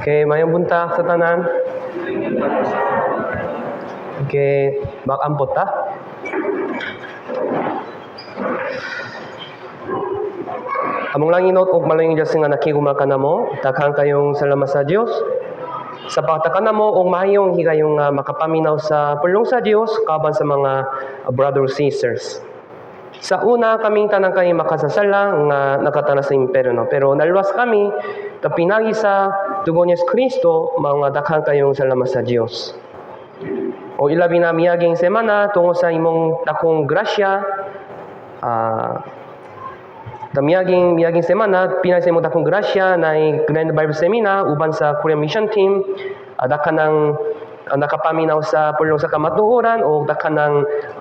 Okay, mayong buntag sa tanan. Okay, makampot ta. Among langinot og malayong Diyos nga nakiguma ka namo, daghan kayong salamat sa Dios. Sa pagtakan namo og mahayong higayong nga makapaminaw sa pulong sa Dios kauban sa mga brothers and sisters. Sa una kaming tanan kay makasasala nga nakatanas sa impyerno, pero naluwas kami ta pinagi sa dugo ni Kristo, mga daghan kayong salamat sa Dios. O ilabi na miaging semana tungo sa imong dakong grasya, miaging semana pinagi sa imong dakong grasya na Grand Bible Seminar uban sa Korean Mission Team, daghan ng nakapaminaw sa pulong sa kamatuoran o daghan ng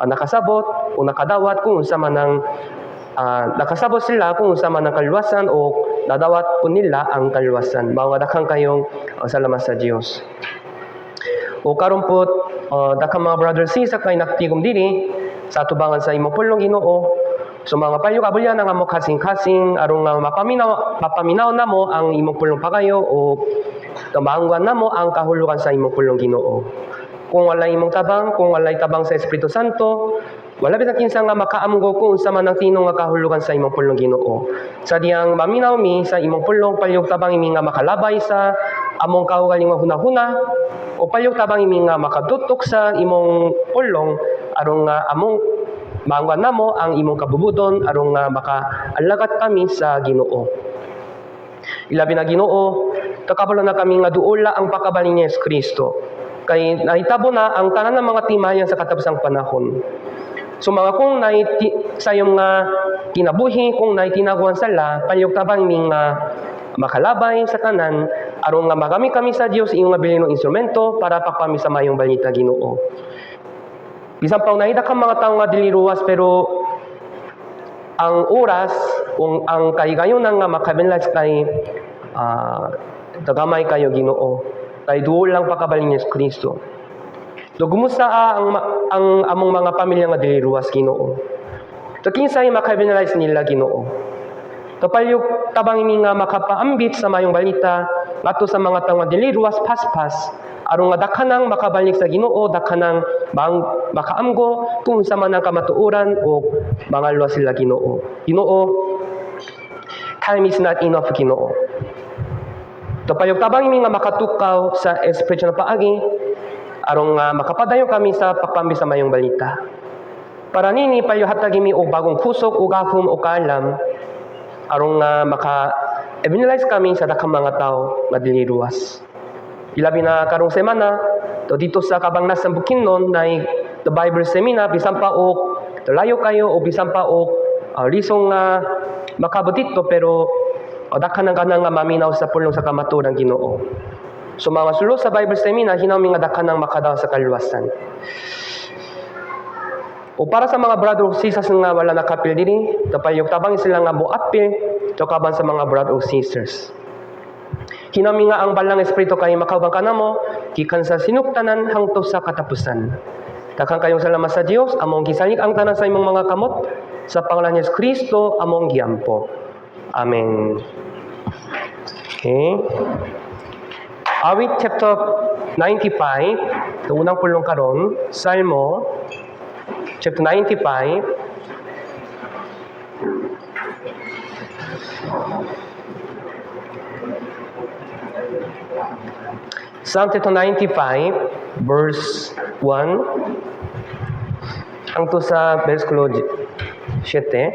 nakasabot o nakadawat kung unsa man ang nakasabot sila kung unsa man ang kaluwasan o nadawat po nila ang kaluwasan. Mao nga daghan kayong salamat sa Dios. O karon po daghang mga brothers and sisters kay nagtigom diri sa atubangan sa imong pulong, Ginoo. So mga payo kabulyan nga mo kasing-kasing aron nga mapaminaw namo ang imong pulong pagayo o maangwan namo ang kahulugan sa imong pulong, Ginoo. Kung walay imong tabang, kung walay tabang sa Espiritu Santo, wala bisan kinsa nga makaamgo kung unsa man ang tinuod nga kahulugan sa imong pulong, Ginoo. Sa diyang maminaw mi sa imong pulong, palyog tabang imi nga makalabay sa among kaugalingong hunahuna o palyog tabang imi nga makadutok sa imong pulong aron nga among maangwan namo ang imong kabubudon aron nga makaalagat kami sa Ginoo. Ilabi na, Ginoo, kakabalo na kami nga duola ang pagkabalik ni Yesu Kristo. Kay nahitabo na ang tanan ng mga timayan sa katapusang panahon. So mga kung naiti, sa iyong nga kinabuhi, kung naitinaguan sala, palyog tabang mi nga makalabay sa tanan, aron nga magamit kami sa Dios iyong nga bilinong instrumento para pagpami sa mayong balita, Ginoo. Bisan pa nahida kang mga tao nga dili ruwas, pero ang oras kung ang kahigayonan nga makabenlas kay tagamay kayo, Ginoo, kay duol lang pagkabalik ni Kristo. So gumusta ang among mga pamilya nga dili ruwas, Ginoo? So kinsay maka-evangelize nila, Ginoo? So palyog tabang imi nga makapaambit sa mayong balita ngadto sa mga tawo nga dili ruwas paspas aron nga dakhanang makabalik sa Ginoo, dakhanang makaamgo kung sa man ang kamatuoran o mangaluwas sila, Ginoo. Ginoo, time is not enough, Ginoo. So palyog tabang imi nga makatukaw sa espiritu na paagi aron nga makapadayon kami sa pagpambi sa mayong balita. Para nini, palyog hatag imi og bagong kusog ug gahom o kaalam aron nga maka evangelize kami sa daghang mga tao nga dili ruwas. Ilabi na karong semana, to dito sa Kabangnas sa Bukidnon na the Bible Seminar, bisan pa og layo kayo o bisan pa og lisong nga makabot dito, pero daghan ang kanang nga maminaw sa pulong sa kamatuoran, Ginoo. So mga sulod sa Bible Seminar, hinaw mi nga daghan ang makadawat sa kaluwasan. O para sa mga brother ug sisters nga wala nakapil diri, tapalyog tabang sila nga moapil to kaban sa mga brother ug sisters. Hinami nga ang balang Espiritu kay makauban kanamo gikan sa sinugtanan hangtod sa katapusan. Daghan kayong salamat sa Dios, among gisalig ang tanan sa imong mga kamot, sa pangalan ni Yesu Kristo among giampo. Amen. Okay. Awit chapter 95, ito unang pulong karon, Salmo chapter 95. Psalm chapter 95, verse 1 hangtod sa versikulo 7.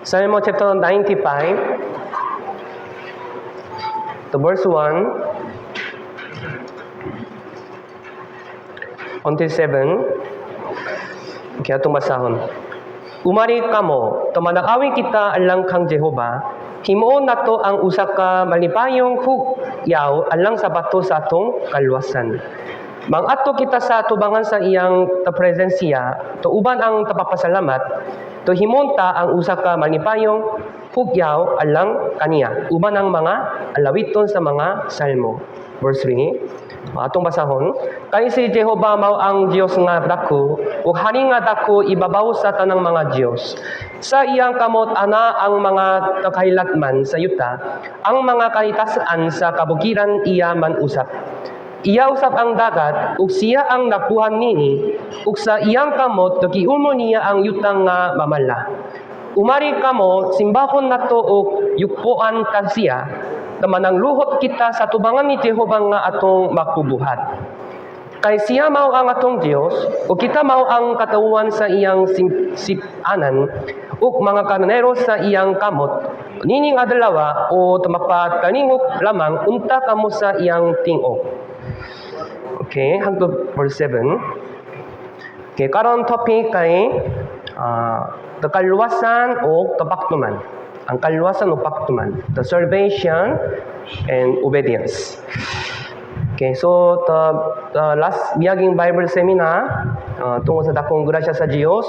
Salmo chapter 95, the verse 1 until 7. Okay, atong basahon. Umari kamo, manag-awit kita alang kang Jehova, himuon nato ang usa ka malipayong hugyaw alang sa bato sa atong kaluwasan. Mangadto kita sa tubangan sa iyang presensya, to uban ang tapapasalamat, to himuon ta ang usa ka malipayong hugyaw alang kaniya, uban ang mga alawiton sa mga salmo. Verse 3. Atong basahon, kay si Jehova mao ang Dios nga dako ug hari nga dako ibabaw sa tanang mga Dios. Sa iyang kamot ana ang mga kahilatman sa yuta, ang mga kahitasan sa kabukiran iya man usab. Iya usab ang dagat ug siya ang nagbuhat niini, ug sa iyang kamot giulmo niya ang yutang nga mamala. Umari kamo, simbahon nato ug yugpoan ta siya, na manangluhot kita sa tubangan ni Jehova nga atong magbubuhat. Kay siya mao ang atong Dios, ug kita mao ang katawhan sa iyang sipanan, ug mga karnero sa iyang kamot. Nining adlaw o mapatalingok lamang unta kamo sa iyang tingog. Okay, hangtod verse 7. Okay, karon topic kay the kaluwasan o kapaktuman. Ang kaluwasan o paktuman. The salvation and obedience. Okay, so the last miaging Bible seminar tungod sa dakong grasya sa Dios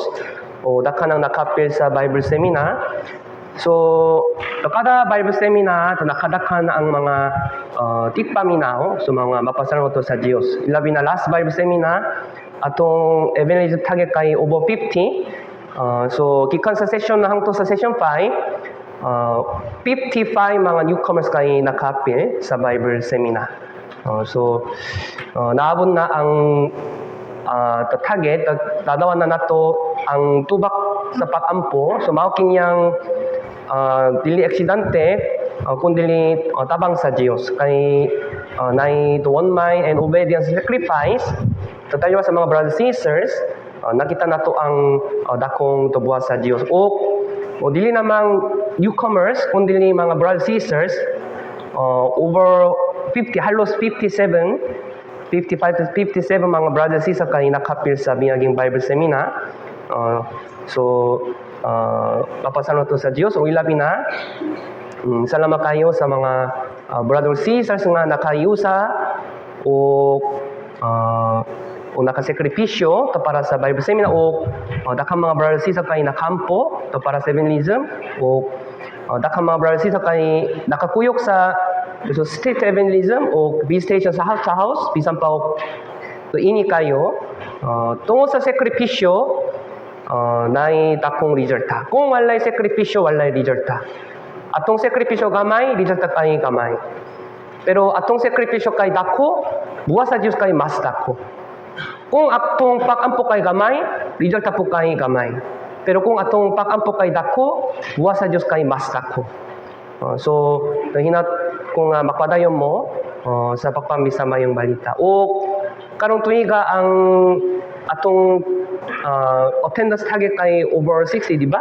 o daghan ang nakapil sa Bible seminar. So, kada Bible seminar, nakadaghan na ang mga tigpaminaw, so mga mapasalamat sa Dios. Ilabi na last Bible seminar, atong evangelism target kay over 50. So, gikan sa session na hangtod sa session 5, 55 mga newcomers kay nakapil sa Bible seminar. So, naabot na ang the target, tanawan na nato ang tubak sa pag-ampo. So, mao kinyang dili aksidente, kundi tabang sa Dios. Kay nay the one mind and obedience sacrifice, sa sa mga brothers and sisters, nakita nato ang dakong tubuha sa Dios. O dili namang newcomers, kundi mga brothers and sisters, over 50, halos 57, 55 to 57 mga brothers and sisters kay nakapil sa miaging Bible seminar. So, papasalamat to sa Dios o ilabi na salamat kayo sa mga brothers and sisters nga nakayusa o nakasakripisyo to para sa Bible seminar o daghang mga brothers and sisters kay nakampo to para sa evangelism o daghang mga brothers and sisters kay nakakuyok sa so street evangelism o visitation sa house sa house bisan pa og so ini kayo tungod sa sakripisyo naay dakong resulta. Kung walay sakripisyo, walay resulta. Atong sakripisyo gamay, resulta kay gamay. Pero atong sakripisyo kay dako, buhat sa Dios kay mas dako. Kung atong pag-ampo kay gamay, resulta po kay gamay. Pero kung atong pag-ampo kay dako, buhat sa Dios kay mas dako. So, hinat kung makpadayon mo sa pagpambi sa mayong balita. O karong tuiga ang atong attendance target kay over 60, di ba?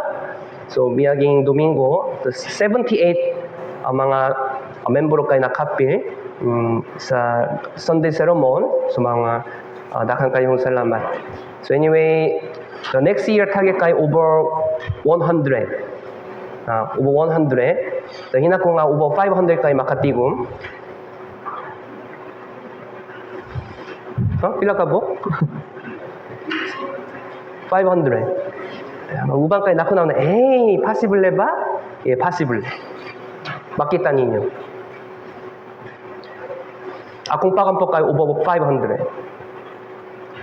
So, miaging Domingo, the 78 ang mga membro kay nakapil sa Sunday sermon, so mga daghan kayong salamat. So anyway, the next year target kay over 100. Over 100. So hinat ko nga over 500 kay makatigom. Huh? Pila ka buok? 500. Uban kay nako na, eh, possible ba? Yeah, possible. Makita ninyo. Akong pag-ampo kay over 500.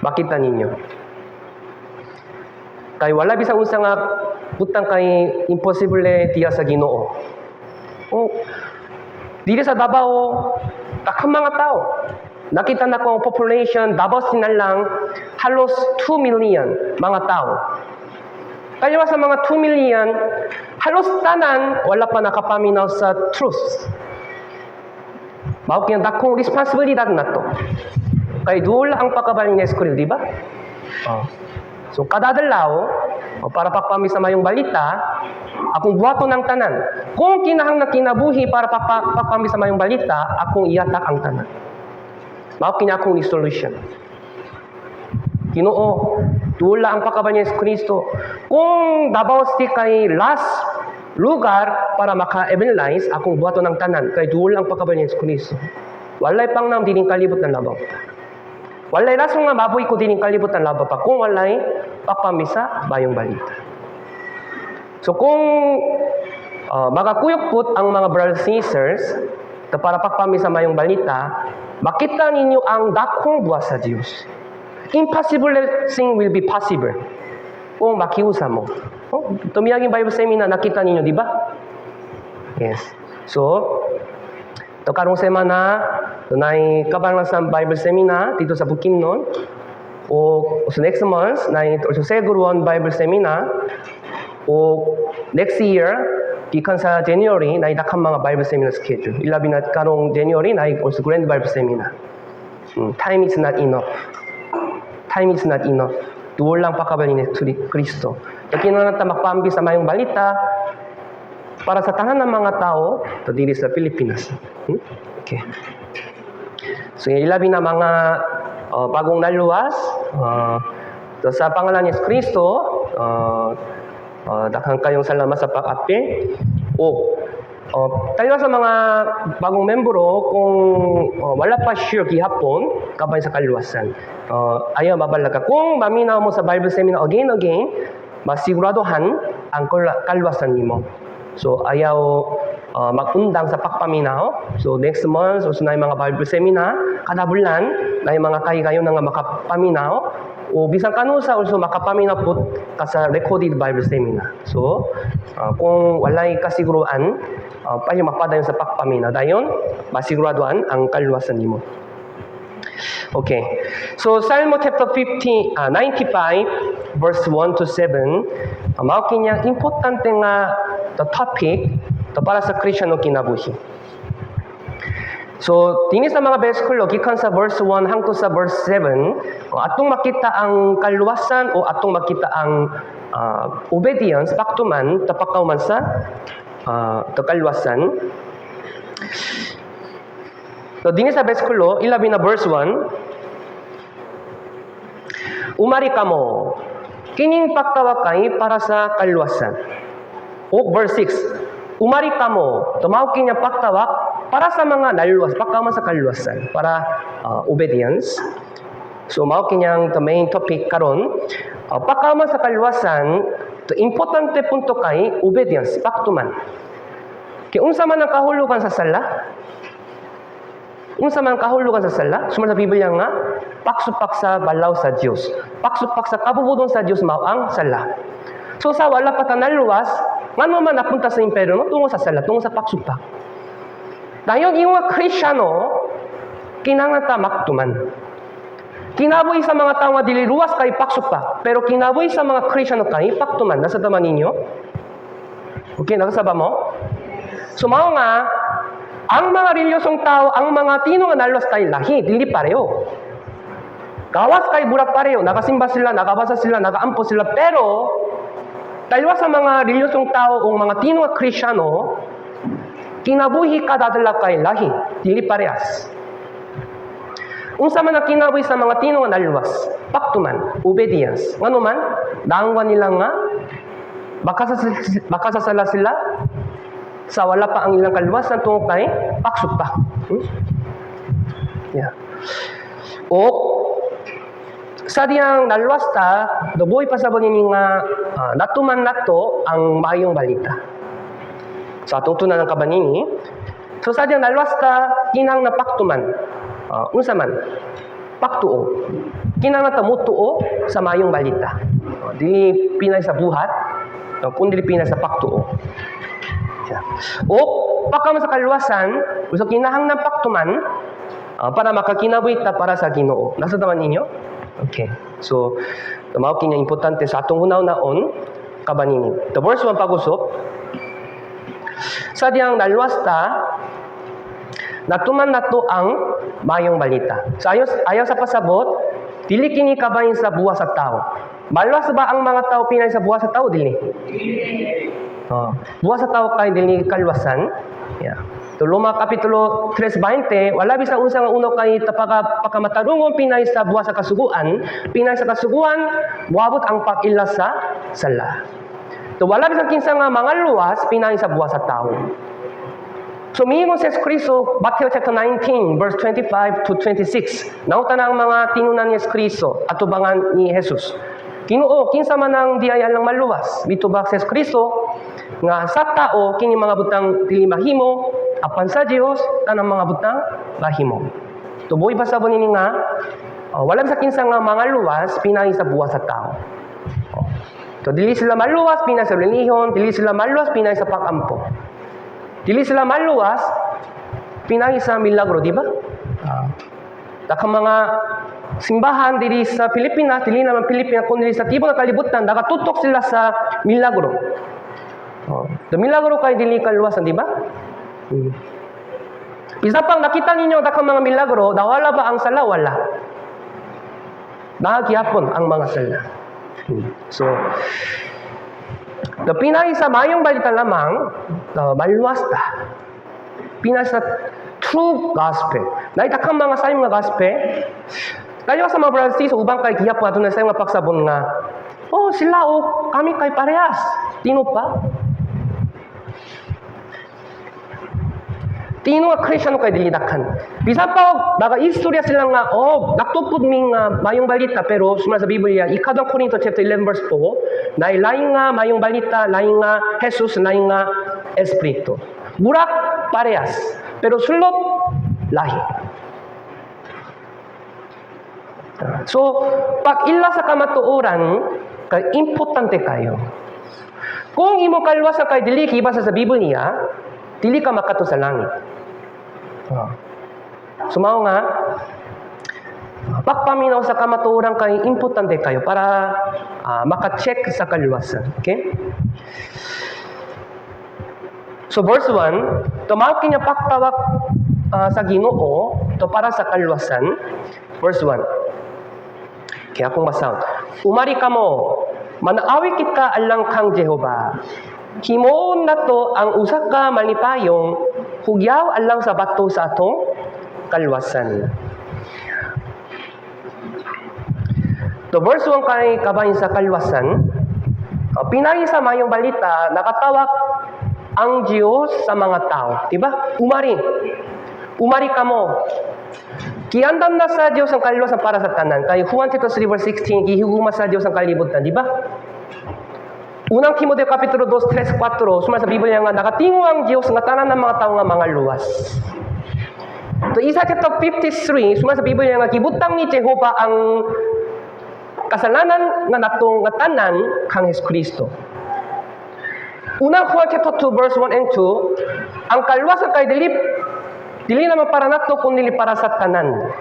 Makita ninyo. Kay wala bisag unsa nga butang kay imposible diya sa Ginoo. Oh, diri sa Davao, daghang mga tao. Nakita na ko ang population, Davao City na lang, halos 2 million mga tao. Kaya sa mga 2 million, halos tanan wala pa nakapaminaw sa truth. Mao kaya dakong responsibilidad nato. Kay duol ang pagkabalin ni Kristo, di ba? Oh. So kada adlaw, oh, para pagpami sa mayong balita, akong buhaton ang tanan. Kung kinahanglan kinabuhi para pagpami sa mayong balita, akong iyatak ang tanan. Mao kini akong resolution. Ginoo, Duol ang pagkabalin ni Yesu Kristo. Kung Davao City kay last lugar para maka-evangelize, akong buhaton ang tanan kay duol ang pagkabalin ni Yesu Kristo. Walay pangnam dining kalibot ng labaw. Walay rason nga mabuhi ko dining kalibot ng labaw pa kung walay pagpambi sa maayong balita. So kung makakuyog pud ang mga brothers and sisters ta para pagpambi sa maayong balita, makita ninyo ang dakong buhat sa Dios. Impossible thing will be possible kung makiusa mo. Oh, miaging Bible seminar, nakita ninyo, di ba? Yes. So, to karong semana, naay Kabanglasan Bible seminar dito sa Bukidnon. O so next month, naay also Seguruan Bible seminar. O next year, gikan sa January, naay daghang mga Bible seminar schedule. Ilabi na karong January, naay also Grand Bible seminar. Time is not enough. Time is not enough. Duol lang pagkabalin ni Kristo. Kinahanglan ta magpaambi sa mayong balita para sa tanan ng mga tao to diri sa Pilipinas. Okay. So ilabi na mga bagong naluwas to sa pangalan ni Kristo, daghan kayong salamat sa pag-apil. O tayo sa mga bagong membro, kung wala pa sure gihapon kabay sa kaluwasan. Ayaw mabalaka. Kung maminaw mo sa Bible seminar again again, masiguradohan ang kaluwasan nimo. So ayaw magundang sa pagpaminaw. So next month, so naay mga Bible seminar, kada bulan naay mga kahigayon nga makapaminaw o bisan kanusa also makapaminaw pud ka sa recorded Bible seminar. So kung walay kasiguruan, payo mapadayon sa pagpaminaw. Dayon, masiguraduhan ang kaluwasan nimo. Okay. So Salmo chapter 50, 95 verse 1 to 7, mao kini importante nga the topic to para sa Kristiyano kinabuhi. So, dinhi sa mga bersikulo, gikan sa verse 1 hangtod sa verse 7, o, atong makita ang kaluwasan o atong makita ang obedience, pagtuman, ta pagkauman sa to kaluwasan. So, dinhi sa bersikulo, ilabi na verse 1, "Umari kamo, kining pagtawag kay para sa kaluwasan." O verse 6, "Umari kamo," mao kini pagtawag para sa mga naluwas, pagkauman sa kaluwasan, para obedience. So mao kinyang the main topic karon. Pagkauman sa kaluwasan, the importante punto kay obedience, pagtuman. Kay unsa man ang kahulugan sa sala? Unsa man ang kahulugan sa sala? Sumala sa Biblia nga, pagsupak sa balaw sa Dios. Pagsupak sa kabubuton sa Dios mao ang sala. So sa wala pa ta naluwas, ngano man napunta sa impyerno? Tungo sa sala, tungo sa pagsupak. Dayon ingon nga Kristiyano, kinahanglan ta magtuman. Kinabuhi sa mga tao nga dili luwas kay pagsupak, pero kinabuhi sa mga Kristiyano kay pagtuman. Nasa tama ninyo? Okay, nakasaba mo? So mao nga ang mga reliyosong tao, ang mga tino nga naluwas kay lahi, dili pareho. Gawas kay burak pareho, nakasimba sila, nakabasa sila, nakaampo sila, pero taliwas sa mga reliyosong tao o mga tino nga Kristiyano, kinabuhi kada adlaw kay lahi, dili parehas. Unsa man ang kinabuhi sa mga tino nga naluwas? Pagtuman, obedience. Ngano man, naangwan nila nga makasasala sila sa wala pa ang ilang kaluwasan tungod kay pagsupak. Yeah. O sa diyang naluwas ta, nabuhi pa sa ini nga natuman nato ang maayong balita. So atong tunan ang kabanini. So sa diyang naluwas ta, kinahanglan pagtuman. Unsa man? Pagtuo. Kinahanglan ta mutuo sa maayong balita. Dili pinay sa buhat, kundi pinay sa pagtuo. Yeah. O pagkama sa kaluwasan, so kinahanglan pagtuman para makakinabuhi ta para sa Ginoo. Nasa taman ninyo? Okay. So, mao kini importante sa atong hunaw-naon kabanini. The verse 1 pag-usop, sa diyang naluwas ta, natuman nato ang mayong balita. So ayaw sa pasabot, dili kini kabahin sa buhat sa tao. Maluwas ba ang mga tao pinay sa buhat sa tao? Dili. Oh. Buhat sa tao kay dili kaluwasan. Yeah. So Roma Kapitulo 3:20, wala bisan unsa nga uno kay tapaka pakamatarungon pinay sa buhat sa kasuguan, pinay sa kasuguan moabot ang pag-ila sa sala. So wala bisan kinsa nga mga luwas pinay sa buhat sa tao. So miingon si Kristo, Matthew chapter 19 verse 25 to 26. Nangutana ang mga tinunan ni Kristo atubangan ni Jesus. "Ginoo, kinsa man ang diay alang maluwas?" Mitubag si Kristo nga sa tao kini mga butang dili mahimo, apan sa Dios tanang mga butang mahimo. Tuboy ba sa nini nga wala sa kinsa nga mga luwas pinaagi sa buhat sa tao. Oh. So dili sila maluwas pinaagi sa relihiyon, dili sila maluwas pinaagi sa pag-ampo. Dili sila maluwas pinaagi sa milagro, di ba? Daghang mga simbahan diri sa Pilipinas, dili naman Pilipinas kundi sa tibuok na kalibutan, nakatutok sila sa milagro. Oh. The milagro kay dili kaluwasan, di ba? Isa pang nakita ninyo daghang mga milagro, nawala ba ang sala? Wala. Naa gihapon ang mga sala. So, the pinaagi sa mayong balita lamang, maluwas ta. Pinaagi sa true gospel. Naay daghang mga sayong nga gospel. Tayo sa mga brothers, sa ubang kay gihapon ato na sayong nga pagsabon nga, "Oh, sila o kami kay parehas." Tino pa? Tino nga Kristyano kay dili daghan. Bisan pa og naga-istorya sila nga, "Oh, nagtukod mi nga mayong balita," pero sumala sa Biblia, Ikaduhang Korinto chapter 11 verse 4, naay lain nga mayong balita, lain nga Jesus, lain nga Espiritu. Murag parehas, pero sulod lahi. So, pag ila sa kamatuoran, kay importante kayo. Kung imo kaluwasan kay dili gibasa sa Biblia, dili ka makato sa langit. So mao nga pagpaminaw sa kamatuoran kay importante kayo para maka-check sa kaluwasan. Okay? So verse 1, to mao kini pagtawag sa Ginoo to para sa kaluwasan. Verse 1. Kaya akong basahon. Umari kamo, manawig kita alang kang Jehova. Himuon nato ang usa ka malipayong hugyaw alang sa bato sa atong kaluwasan. The verse 1 kay kabahin sa kaluwasan, pinaagi sa mayong balita, nakatawag ang Diyos sa mga tao. Diba? Umari. Umari kamo. Giandam na sa Diyos ang kaluwasan para sa tanan. Kay Juan chapter 3 verse 16, gihigugma sa Diyos ang kalibutan. Diba? Unang Timoteo Kapitulo 2, 3, 4, sumala sa Biblia nga nakatingo ang Diyos nga tanan ng mga tao nga mga luwas. So Isaiah chapter 53, sumala sa Biblia nga gibutang ni Jehova ang kasalanan nga natong nga tanan kang Jesu Kristo. Unang Juan chapter 2 verse 1 and 2, ang kaluwasan kay dili dili naman para nato kundi para sa tanan.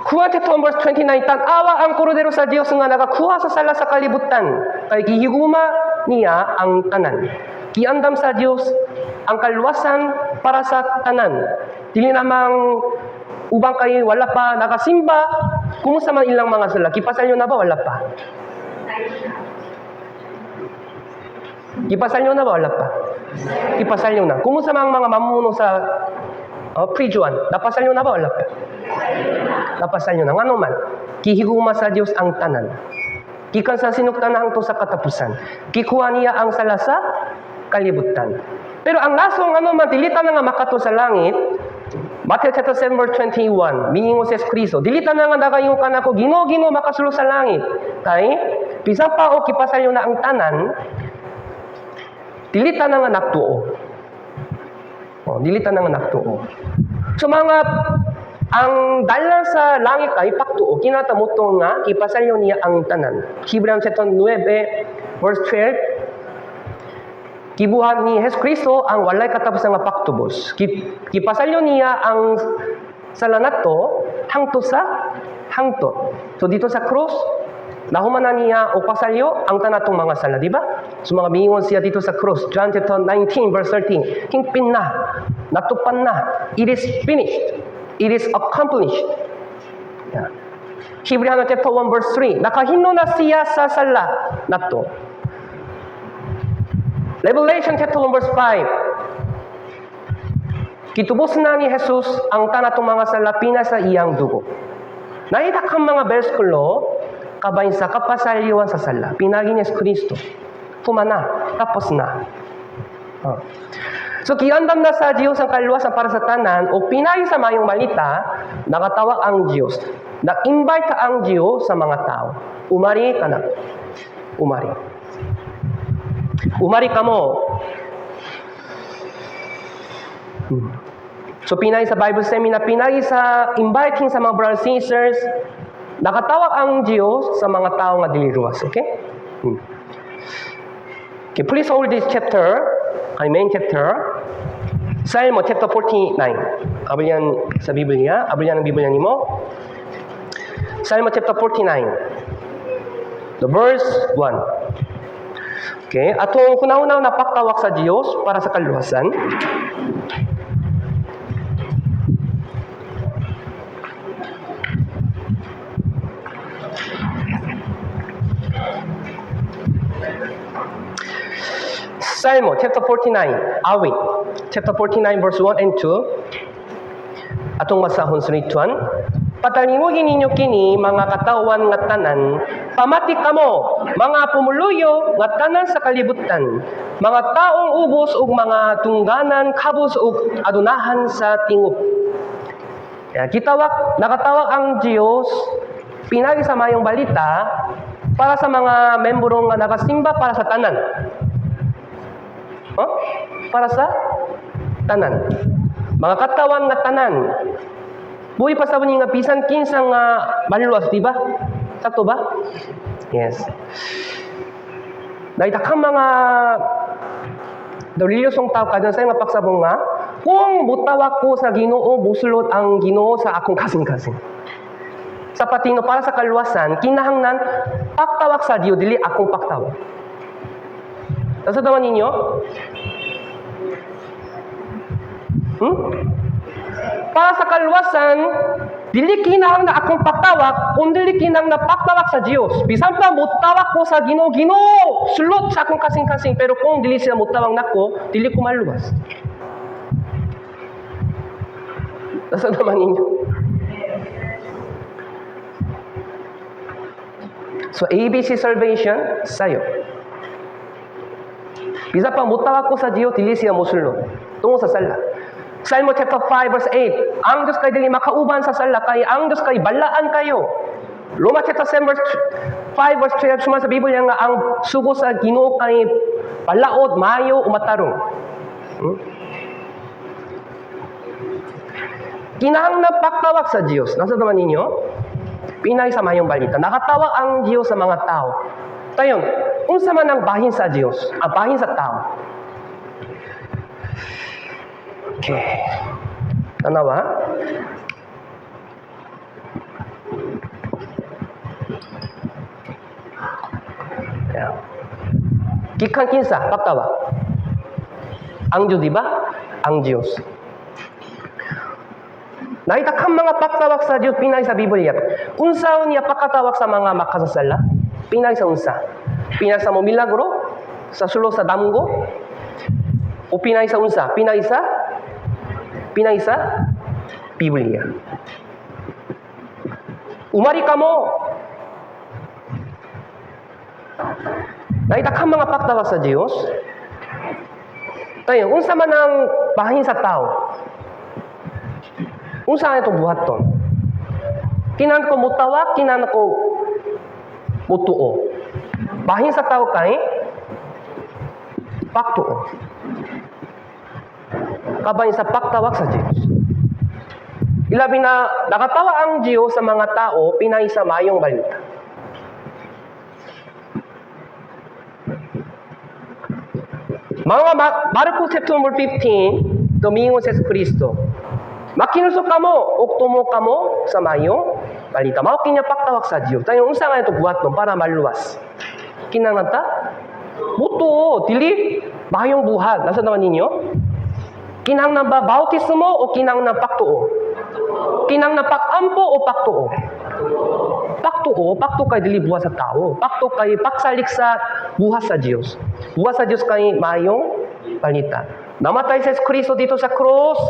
Juan chapter 1 verse 29, tan-awa ang kordero sa Dios nga nagakuha sa sala sa kalibutan, kay gihigugma niya ang tanan. Giandam sa Dios ang kaluwasan para sa tanan. Dili namang ubang kay wala pa nakasimba, kumusta man ilang mga sala? Gipasal nyo na ba? Wala pa. Gipasal nyo na ba? Wala pa. Gipasal nyo na. Kumusta man ang mga mamuno sa pre-Juan? Napasal nyo na ba? Wala pa. Napasal nyo na. Ngano man, gihigugma sa Dios ang tanan. Gikan sa sinugtan hangtod sa katapusan. Gikuha niya ang sala sa kalibutan. Pero ang lasong ano man, dili tanan nga makato sa langit. Matthew chapter 7 verse 21, miingon si Kristo, "Dili tanan nga nagaingon kanako, 'Ginoo, Ginoo,' makasulod sa langit." Kay bisan pa og gipasalyo na ang tanan, dili tanan nga nagtuo. Oh, dili tanan nga nagtuo. So mga ang dalan sa langit ay pagtuo, kinata mo nga ipasalyo niya ang tanan. Hebreo chapter 9 verse 12, gibuhat ni Jesu Kristo ang walay katapusan nga pagtubos. Gipasalyo niya ang sala nato hangtod sa hangtod. So dito sa cross, nahuman na niya o pasalyo ang tanatong mga sala, di ba? So mga miingon siya dito sa cross, John chapter 19 verse 13, "Hingpin na, natupan na, it is finished, it is accomplished." Yeah. Hebrew chapter 1 verse 3, nakahinlo na siya sa sala nato. Revelation chapter 1 verse 5. Gitubos na ni Jesus ang tanatong mga sala pinaagi sa iyang dugo. Naay daghang mga bersikulo kabahin sa kapasalyuan sa sala. Pinaagi ni Jesus Kristo. Human na, tapos na. Oh. So giandam na sa Diyos ang kaluwasan para sa tanan o pinaagi sa mayong balita, nakatawag ang Diyos. Nag-invite ang Diyos sa mga tao. Umari ka na. Umari. Umari kamo. So pinaagi sa Bible seminar, pinaagi sa inviting sa mga brothers and sisters, nakatawag ang Diyos sa mga tao nga dili luwas. Okay? Okay, please hold this chapter, ay main chapter. Salmo chapter 49. Ablihan sa Biblia, ablihan ang Biblia nimo. Salmo chapter 49. The verse 1. Okay, atong hunahuna na pagtawag sa Diyos para sa kaluwasan. Salmo chapter 49, awit. Chapter 49 verse 1 and 2. Atong basahon sa rituan. Patalingugi ninyo kini mga katawan nga tanan, pamati kamo mga pumuluyo nga tanan sa kalibutan, mga taong ubos ug mga tungganan kabus ug adunahan sa tingob. Kaya gitawag, nakatawag ang Diyos pinaagi sa mayong balita para sa mga membro nga nagasimba, para sa tanan. Huh? Para sa tanan. Mga katawan nga tanan. Buhi pa sa nga bisan kinsa nga maluwas, di ba? Sakto ba? Yes. Dahil daghang mga relihiyosong tao kadyan sa nga pagsabong nga kung mutawag ko sa Ginoo, musulod ang Ginoo sa akong kasing-kasing. Sa patino para sa kaluwasan, kinahanglan pagtawag sa Dios, dili akong pagtawag. Nasadawan ninyo? Hmm? Para sa kaluwasan, dili kinahanglan akong pagtawag, kung dili kinahanglan pagtawag sa Dios. Bisan pa mutawag ko sa Ginoo, "Ginoo, sulod sa akong kasing-kasing," pero kung dili sila mutawag nako, dili ko maluwas. Nasadaman ninyo? So ABC salvation sayo. Bisan pa mutawag ko sa Dios, dili siya mosulod. Tungod sa sala. Salmo chapter 5 verse 8. Ang Diyos kay dili makauban sa sala kay ang Diyos kay balaan kayo. Roma chapter 7 verse 5 verse 12, suma sa Biblia nga ang sugo sa Ginoo kay balaod, maayo, umatarong. Kinahanglan pagtawag sa Diyos. Nasadaman ninyo? Pinaagi sa mayong balita. Nakatawag ang Diyos sa mga tao. Tayon, unsa man ang bahin sa Diyos? Ang bahin sa tao. Okay. Tanawa. Yeah. Gikan kinsa pagtawag? Ang Diyos, di ba? Ang Diyos. Naay daghang mga pagtawag sa Diyos pinaagi sa Biblia. Unsaon niya pagkatawag sa mga makasasala? Pinaagi sa unsa? Pinaagi sa mo milagro? Sa sulod sa damgo? O pinaagi sa unsa? Pinaagi sa? Pinaagi sa Biblia. Umari kamo. Naay daghang mga pagtawag sa Diyos. Tayo, unsa man ang bahin sa tao? Unsa itong buhaton? Kinahanglan ko mutawag, kinahanglan ko mutuo. Bahin sa tao kay pagtuo. Kabahin sa pagtawag sa Diyos. Ilabi na nakatawag ang Diyos sa mga tao pinaagi sa mayong balita. Mga Marcos chapter number 15, miingon si Kristo. "Makinulsol kamo ug tumuo kamo sa mayong balita." Mao kini pagtawag sa Dios. Tayo, unsa nga ito buhaton para maluwas? Kinahanglan ta mutuo, dili mayong buhat. Nasadaman ninyo? Kinahanglan ba bautismo o kinahanglan pagtuo? Kinahanglan pag-ampo o pagtuo? Pagtuo, pagtuo kay dili buhat sa tao. Pagtuo kay pagsalig sa buhat sa Dios. Buhat sa Dios kay mayong balita. Namatay si Kristo dito sa cross.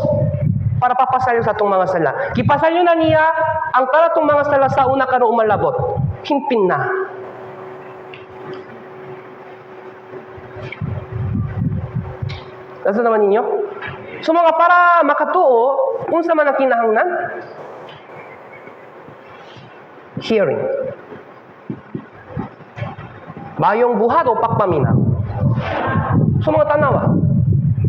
Para papasalyo sa atong mga sala. Gipasalyo na niya ang atong mga sala sa una karon umalabot. Himpin na. Nasa naman ninyo? So mga para makatuo, unsa man ang kinahanglan? Hearing. Mayong buhat o pagpaminaw? So mga tanawa.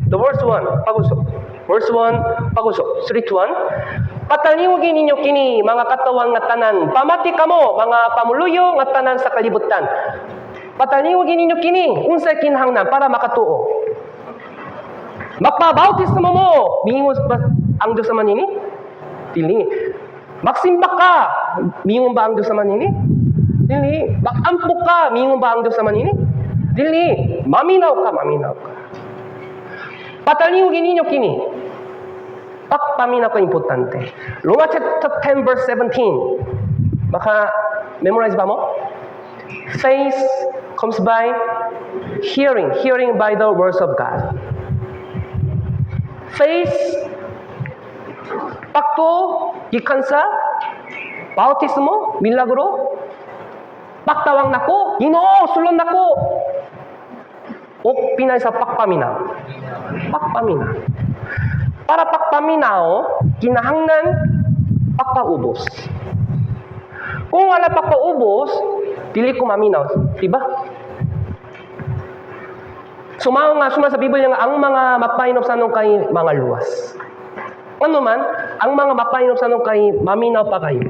The verse 1, pagusok. Verse 1, pagusok. 3 to 1. Patalingugin ninyo kini mga katawan nga tanan. Pamati kamo mga pamuluyo nga tanan sa kalibutan. Patalingugin ninyo kini unsay kinahanglan para makatuo. Magpabautismo mo. Miingon ba ang Diyos naman ini? Dili. Magsimba ka. Miingon ba ang Diyos naman ini? Dili. Magampo ka. Miingon ba ang Diyos naman ini? Dili. Maminaw ka, maminaw ka. Patalingugin ninyo kini. Pagpaminaw ka, importante. Roma chapter 10 verse 17. Baka memorize ba mo? Faith comes by hearing, hearing by the words of God. Faith pagtuo gikan sa bautismo, milagro, pagtawag nako, Ginoo, sulod nako. O pinay sa pagpaminaw. Pagpaminaw. Para pagpaminaw, kinahanglan pagpaubos. Kung wala pagpaubos, dili ko maminaw. Diba? Sumaw nga, suma sa Biblia nga, ang mga mapahinobsanon kay mga luwas. Ano man, ang mga mapahinobsanon kay maminaw pa kayo.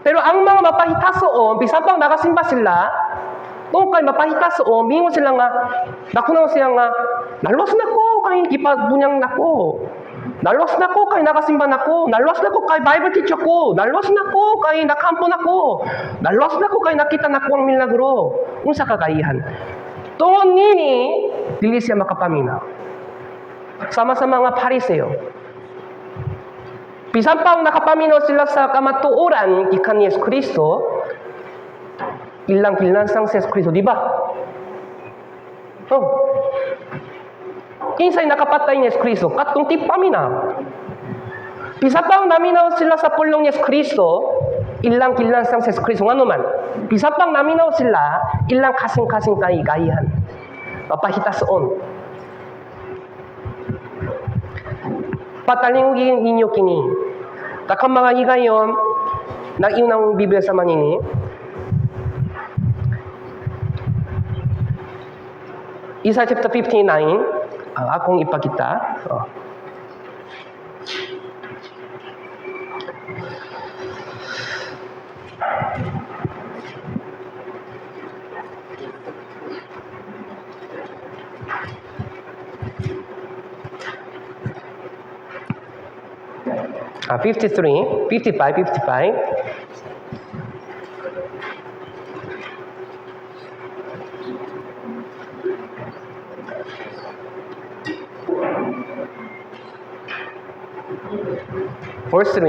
Pero ang mga mapahitasoon, bisan pang nakasimba sila, kung kay mapahitasoon, mingon sila nga, nakunaw siya nga, naluwas na ko kay gipabunyag nako. Naluwas na ko kay nakasimba nako. Naluwas na ko kay Bible teacher ko. Naluwas na ko kay nakampo nako. Naluwas na ko kay nakita nako ang milagro. Unsa kagayihan. Tungod nini, dili siya makapaminaw. Sama sa mga Pariseo. Bisan pang nakapaminaw sila sa kamatuoran gikan ni Yesu Kristo, ilang gilansang si Yesu Kristo, di ba? Oh. Kinsay nakapatay ni Yesu Kristo, katong tigpaminaw. Bisan pang naminaw sila sa pulong ni Yesu Kristo, ilang gilansang si Yesu Kristo, ngano man. Bisan pang naminaw sila, ilang kasing-kasing kay gayihan. Mapahitasoon. Patalingugin ninyo kini. Dakang mga higayon, nag-iyon ang Biblia sa manini. Isaiah chapter 59, akong ipakita. Oh. 53, 55, 55. Verse 3,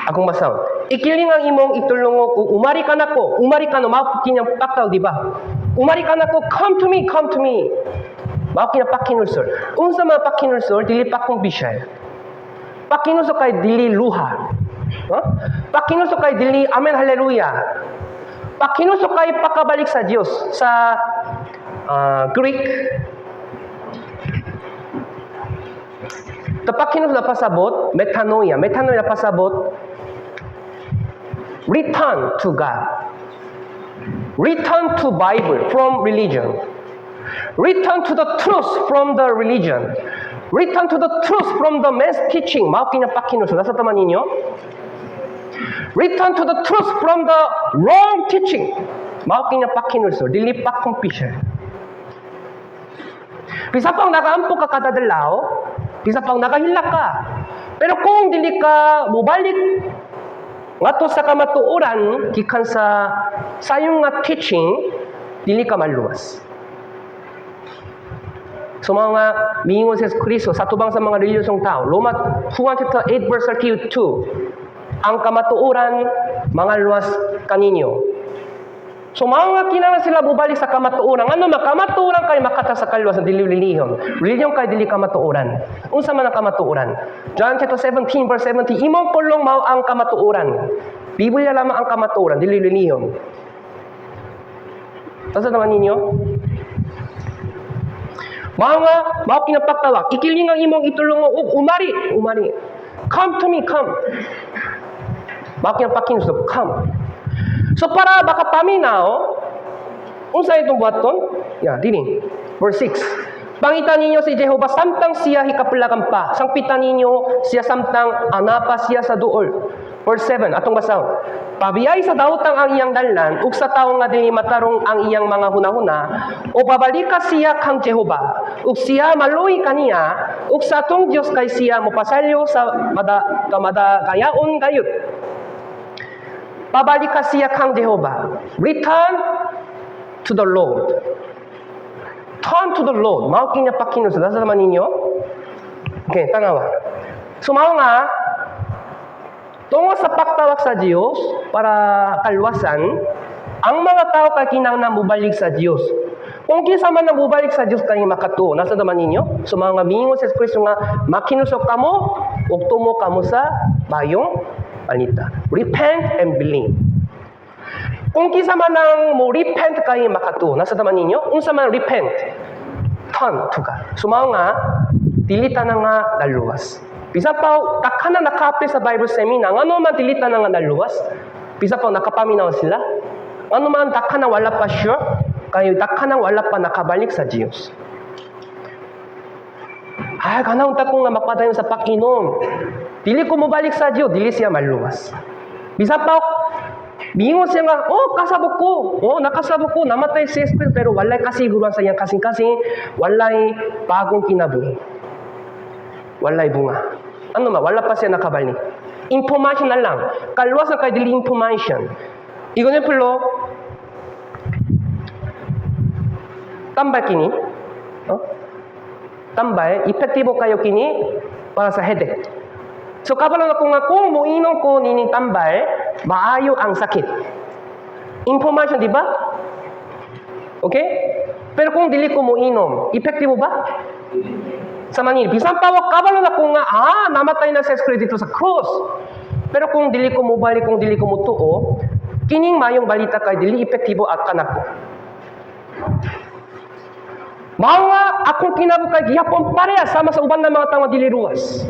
akong basahon. Ikiling ang imong itulungok ug umari ka nako, umari ka no, mao kinyang pakaw, di ba? Umari ka nako, come to me, come to me. Mao kina pakinulsol. Unsa man pakinulsol, dili pakong bisyal. Pakinulsol kay dili luha. Huh? Pakinulsol kay dili amen hallelujah. Pakinulsol kay pakabalik sa Dios sa Greek. The pakinulsol na pasabot metanoia. Metanoia na pasabot return to God. Return to Bible from religion. Return to the truth from the religion. Return to the truth from the man's teaching. Mao kina pakinulsol. Nasa taman ninyo? Return to the truth from the wrong teaching. Mao kina pakinulsol. Dili pakumpisya. Bisa pang nakaampo ka kada adlaw, bisa pang nakahilak ka. Pero kung dili ka mobalik ngadto sa kamatuoran gikan sa sayong nga teaching, dili ka maluwas. So mga miingon si Kristo sa tubang sa mga reliyosong tao, Roma 1 chapter 8 verse 32, ang kamatuoran mga luwas kaninyo. So mao nga kinahanglan sila bubalik sa kamatuoran. Ano man kamatuoran kay makata sa kaluwas sa dili relihiyon. Relihiyon kay dili kamatuoran. Unsa man ang kamatuoran? John chapter 17 verse 70, "Imong pulong mao ang kamatuoran." Biblia lamang ang kamatuoran, dili relihiyon. Tasa naman ninyo? Mao nga, mao kinapagtawag, ikiling ang imong itulong og umari, umari. Come to me, come. Mao kinapakinusog, come. So para makapaminaw, unsa itong buhaton? Ya, dini. Verse 6. "Pangita ninyo si Jehova samtang siya hikapulagan pa. Sangpita ninyo siya samtang anapa siya sa duol." Verse 7, atong basahon. "Pabiyay sa daotang ang iyang dalan, ug sa tawo nga dili matarong ang iyang mga hunahuna, o pabalika siya kang Jehova, ug siya maluoy kaniya, ug sa atong Dios kay siya mopasalyo sa mada, kamadagayaon gayud." Pabalika siya kang Jehova. Return to the Lord. Turn to the Lord. Mao kini pakinusod. Nasa naman ninyo? Okay, tanawa. So mao nga, tungo sa pagtawag sa Dios para kalwasan, ang mga tao kay kinahanglan mubalik sa Dios. Kung kinsa man ang mubalik sa Dios kay makatuo, nasa naman ninyo? So mga miingon sa Kristo nga makinusok kamo ug tumo kamo sa mayong balita. Repent and believe. Kung kinsa man ang mo repent kay makatuo, nasa naman ninyo? Unsa man repent? Turn to God. So mao nga dili tanan nga naluwas. Bisa pa takana nakaapil sa Bible seminar, ngano man dili tanan nga naluwas? Bisa pa nakapaminaw sila. Ngano man takana wala pa sure, kay takana wala pa nakabalik sa Dios. Ay, kanang ta ko nga magpadayon sa pag-inom. Dili ko mobalik sa Dios, dili siya maluwas. Bisa pa miingon siya nga, "Oh, kasabot ko. Oh, nakasabot ko, namatay si Espiritu," pero walay kasiguruan sa iyang kasing-kasing, walay bagong kinabuhi. Walay bunga. Ano ma, wala pa siya nakabalik. Information na lang. Kaluwasan kay dili information. Example, tambal kini. Oh? Tambal, epektibo kayo kini para sa headache. So kabalo na ko nga kung moinom ko nining tambal, maayo ang sakit. Information, di ba? Okay? Pero kung dili ko moinom, epektibo ba? Sa Manila, bisan pa wa kabalo na ko nga, ah, namatay na si Kristo dito sa cross. Pero kung dili ko mobalik, kung dili ko motuo, kining mayong balita kay dili epektibo at kanako. Mao nga akong kinabuhi kay gihapon pareha sama sa uban ng mga tawo dili luwas.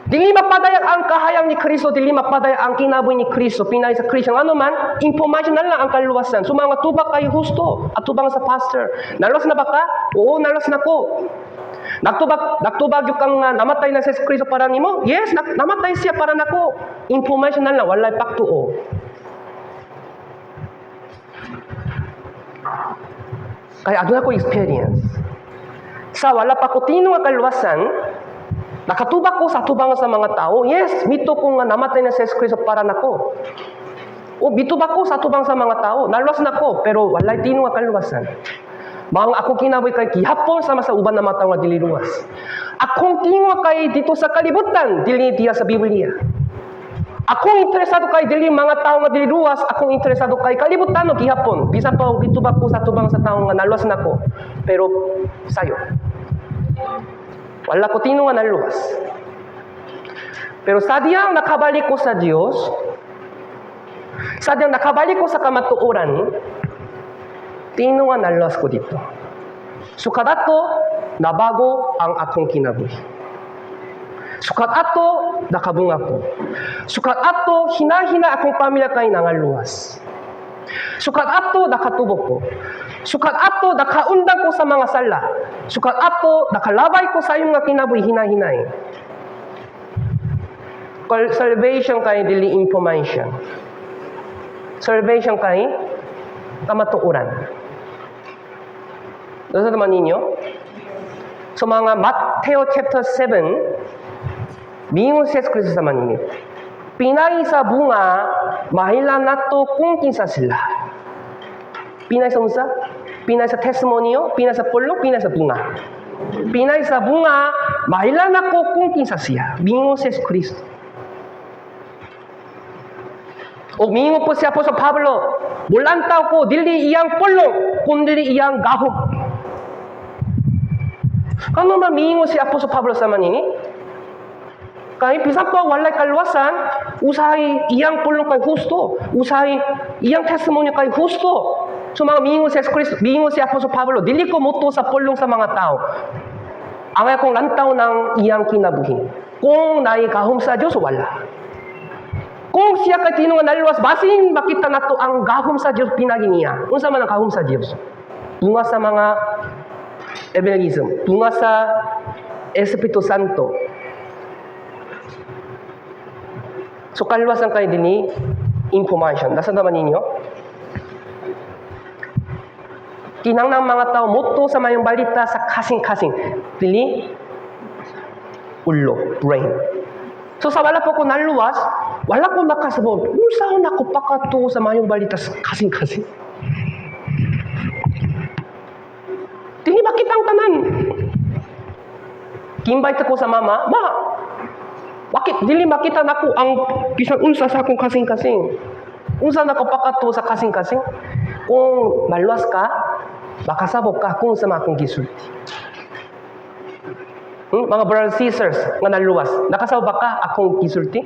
Dili mapadayag ang kahayag ni Kristo, dili mapadayag ang kinabuhi ni Kristo. Pinay sa Christian, ano man, information na lang ang kaluwasan. So mga tubag kayo husto, at tubang sa pastor. Naluwas na ba ka? Oo, naluwas na ko. Nagtubag yung kang namatay na si Kristo para nimo? Yes, namatay siya para nako. Information na lang, walay pagtuo. Kaya aduna ko experience. Sa wala pa ko tino nga kaluwasan, nakatubag ko sa tubang sa mga tao. Yes, mito ko nga namatay na si Kristo para nako. O bitubag ko sa tubang sa mga tao, naluwas na ko, pero walay tino nga kaluwasan. Mga ako kinabuhi kay gihapon sama sa uban na mga tao nga dili luwas. Akong tingo kay dito sa kalibutan, dili diya sa Biblia. Akong interesado kay dili mga tao nga dili luwas, akong interesado kay kalibutan o gihapon. Bisan pa og gitubag ko sa tubang sa tao nga naluwas nako, pero sayo. Wala ko tino nga naluwas. Pero sa diyang nakabalik ko sa Dios, sa diyang nakabalik ko sa kamatuoran, tino nga naluwas ko dito. Sukad ato, nabago ang akong kinabuhi. Sukad ato, nakabunga ko. Sukad ato, hinahina akong pamilya kay nangaluwas. Sukad ato, nakatubok ko. Sukad ato, nakaundang ko sa mga sala. Sukad ato, nakalabay ko sa iyong nga kinabuhi, hinahinay. Salvation kay dili information. Salvation kay kamatuoran. Nasa naman ninyo? So mga Matthew chapter 7, miingon si Kristo sa maninit. Pinay sa bunga, mahila nato kung kinsa sila. Pinay sa unsa? Pinay sa testimonyo, pinay sa pulong, pinay sa bunga. Pinay sa bunga, mahila nako kung kinsa siya. Miingon si Kristo. O miingon po si Apostol Pablo, Mulantaw ko dili iyang pulong kundi iyang gahom. Kano man miingon si Apostol Pablo sama nini? Kay bisan pa walay kaluwasan, usahay iyang pulong kay husto, usahay iyang testimony kay husto. So mga miingon si Kristo, miingon si Apostol Pablo, dili ko motuo sa pulong sa mga tao. Ang akong lantaw ng iyang kinabuhi. Kung naay gahom sa Dios, wala. Kung siya kay tinuod nga naluwas, basin makita nato ang gahom sa Dios pinagi niya. Unsa man ang gahom sa Dios? Bunga sa mga evangelism, bunga sa Espiritu Santo. So kaluwasan kay dinhi information. Nasa naman ninyo? Kinahanglan mga tao motuo sa mayong balita sa kasing-kasing. Dili ulo, brain. So sa wala pa ko naluwas, wala ko nakasabot. Unsa na ko pakatuo sa mayong balita sa kasing-kasing? Dili makita ang tanan. Gi-invite ko sa mama, "Ma, bakit dili makita nako ang bisan unsa sa akong kasing-kasing? Unsa na ko pakatuo sa kasing-kasing?" Kung maluwas ka, makasabot ka kung unsa man akong gisulti. Mga brothers and sisters nga naluwas, nakasabot ba ka akong gisulti?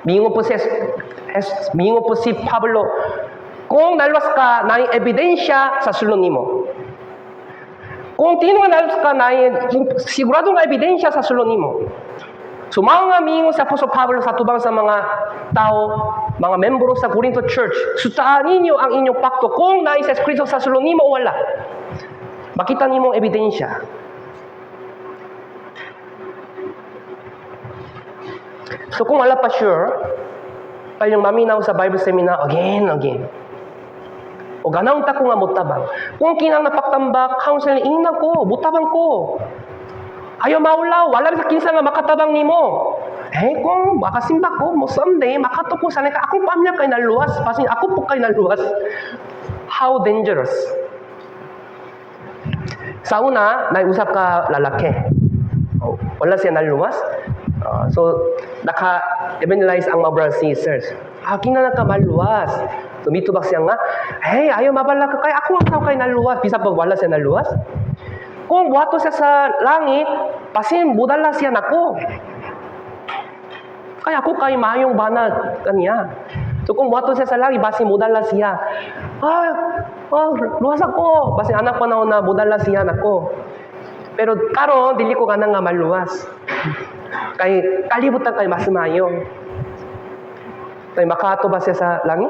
Miingon po si Pablo, kung naluwas ka, naay ebidensya sa sulod nimo. Kung tinuod nga naluwas ka, naay sigurado nga ebidensya sa sulod nimo. So mao nga miingon sa Apostol Pablo sa tubang sa mga tao, mga membro sa Corinto Church, sutaan ninyo ang inyong pakto kung naay si Kristo sa sulod nimo o wala. Makita nimo ang ebidensya. So kung wala pa sure, kayong maminaw sa Bible seminar again, again. O ganaon ta ko nga motabang. Kung kinang napagtambak, counseling, ingnan ko, mutabang ko. Ayaw maulaw, wala sa kinsa nga makatabang nimo. Eh, kung makasimba ko, mo someday, makato ko sana ka, akong pamilya kay naluwas, basin ako po kay naluwas. How dangerous. Sa una, nausap ka lalaki. Oh, wala siya naluwas. So, naka-evangelize ang mga brothers and sisters. Ah, kinahanglan ka maluwas. So, mitubag siya nga, "Hey, ayaw mabala ka, kay ako ang tao kay naluwas." Bisa pag wala siya naluwas. Kung wato siya sa langit, basin mudala siya nako. Kaya ako kay mayong bana kaniya. So kung wato siya sa langit, basin mudala siya. "Ah, oh, luwas ako." Basin anak pa na mudala siya nako. Pero karon dili ko ganang nga maluwas. Kay kalibutan kay mas maayo. Kay makato ba siya sa langit?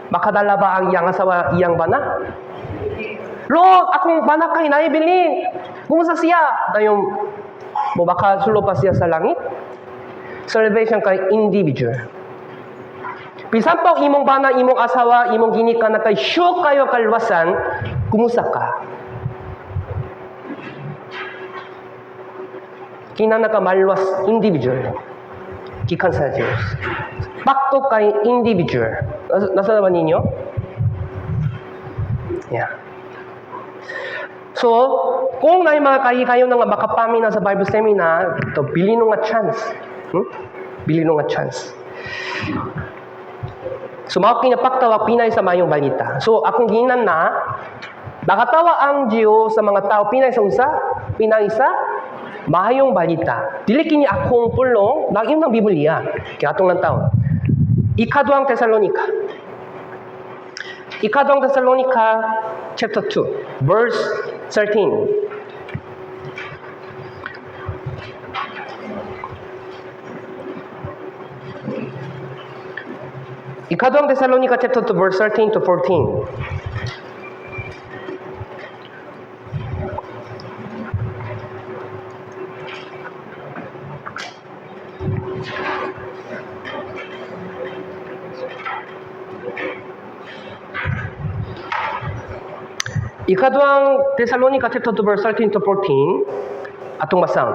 Makadala ba ang iyang asawa iyang bana? "Lord, akong bana kay naibilin. Kumusta siya?" Dayon mo makasulod pa siya sa langit? Salvation kay individual. Bisan pa imong bana, imong asawa, imong ginikanan na kay sure kayo kalwasan, kumusta ka? Kinahanglan ka maluwas individual. Gikan sa Diyos. Pakto kay individual. Nasa naman ninyo? Yeah. So, kung na mga kayo na nga makapamina sa Bible seminar, to bili nga chance. Bili nga chance. So, mao kinapaktawa pinay sa mayong balita. So, akong ginan na, nakatawa ang Diyos sa mga tao pinay sa unsa? Pinay sa mayong balita. Dili kini akong pulong, naging ng Biblia. Kaya atong lang taon. Ikaduhang Tesalonika. Ikaduhang Tesalonika, chapter 2, verse 13. Ikaduhang Tesalonika chapter 2 verse 13 to 14. Ikaduhang Tesalonika chapter 2 verse 13 to 14 atong basahon.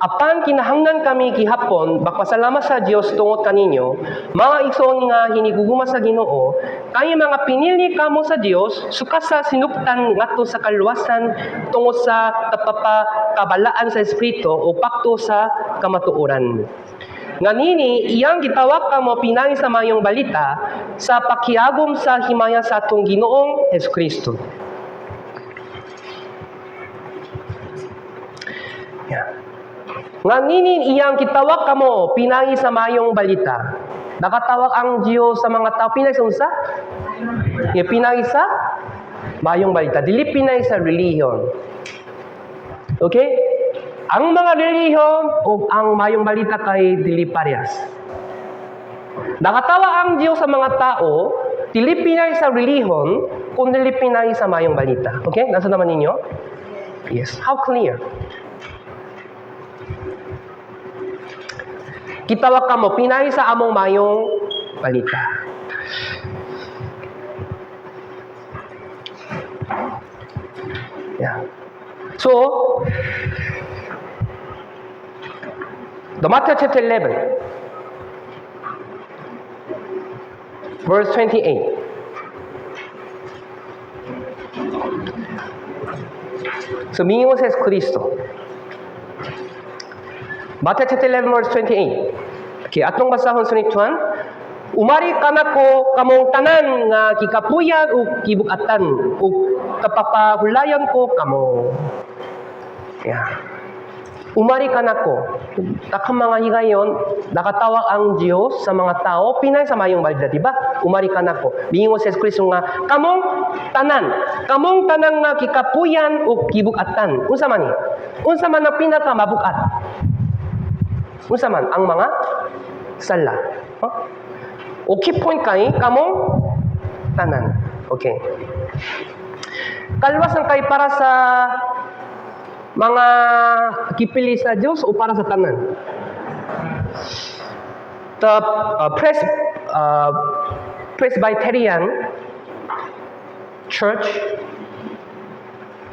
Apan kinahanglan kami gihapon magpasalamat sa Dios tungod kaninyo, mga igsoon nga hinigugma sa Ginoo, kay mga pinili kamo sa Dios sukat sa sinugtan ngadto sa kaluwasan tungod sa kapapakabalaan sa Espiritu o pakto sa kamatuoran. Nga nini iyang gitawag kamo pinaagi sa mayong balita sa pakiagom sa himaya sa atong Ginoong Hesukristo. Yeah. Nga nini iyang gitawag kamo pinaagi sa mayong balita. Nakatawag ang Dios sa mga tao pinaagi sa unsa? Yeah, pinaagi sa mayong balita. Dili pinaagi sa relihiyon. Okay? Ang mga relihiyon o ang mayong balita kay dili parehas. Nakatawag ang Diyos sa mga tao, dili pinaagi sa relihiyon, kung dili pinaagi sa mayong balita. Okay? Nasa naman ninyo? Yes. How clear? Gitawag kamo, pinaagi sa among mayong balita. Yeah. So, the Matthew chapter 11, verse 28. So, miingon si Kristo. Matthew chapter 11, verse 28. Okay, atong basahon sa nituan. "Umari kanako kamong tanan nga gikapuyan ug gibug-atan ug kapapahulayon ko kamo." Yeah. Umari kanako. Daghang mga higayon, nakatawag ang Dios sa mga tao, pinaagi sa mayong balita, di ba? Umari kanako. Miingon si Kristo nga, kamong tanan nga gikapuyan ug gibug-atan. Unsa man ni? Unsa man ang pinaka mabugat? Unsa man ang mga sala? Huh? O key point kay kamong tanan. Okay. Kalwasan kay para sa mga gipili sa Dios o para sa tanan? The Presbyterian Church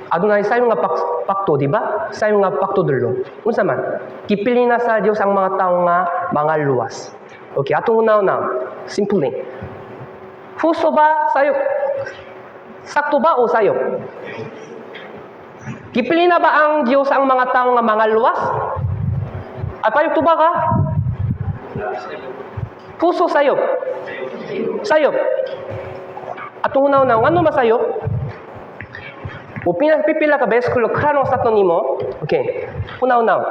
adunay sayo nga pakto, di ba? Sayo nga pakto dulo. Unsa man? Gipili na sa Dios ang mga tawo nga mga luwas. Okay, atong una, simply. Husto ba sayop? Sakto ba o sayop? Gipili na ba ang Dios ang mga tao nga mga luwas? Ay, payog tuba ka? Husto, sayop? Sayop. Atong una-una, ano masayop? O pinapipila ka bersikulo, klaro sa ato nimo. Okay. Una-una.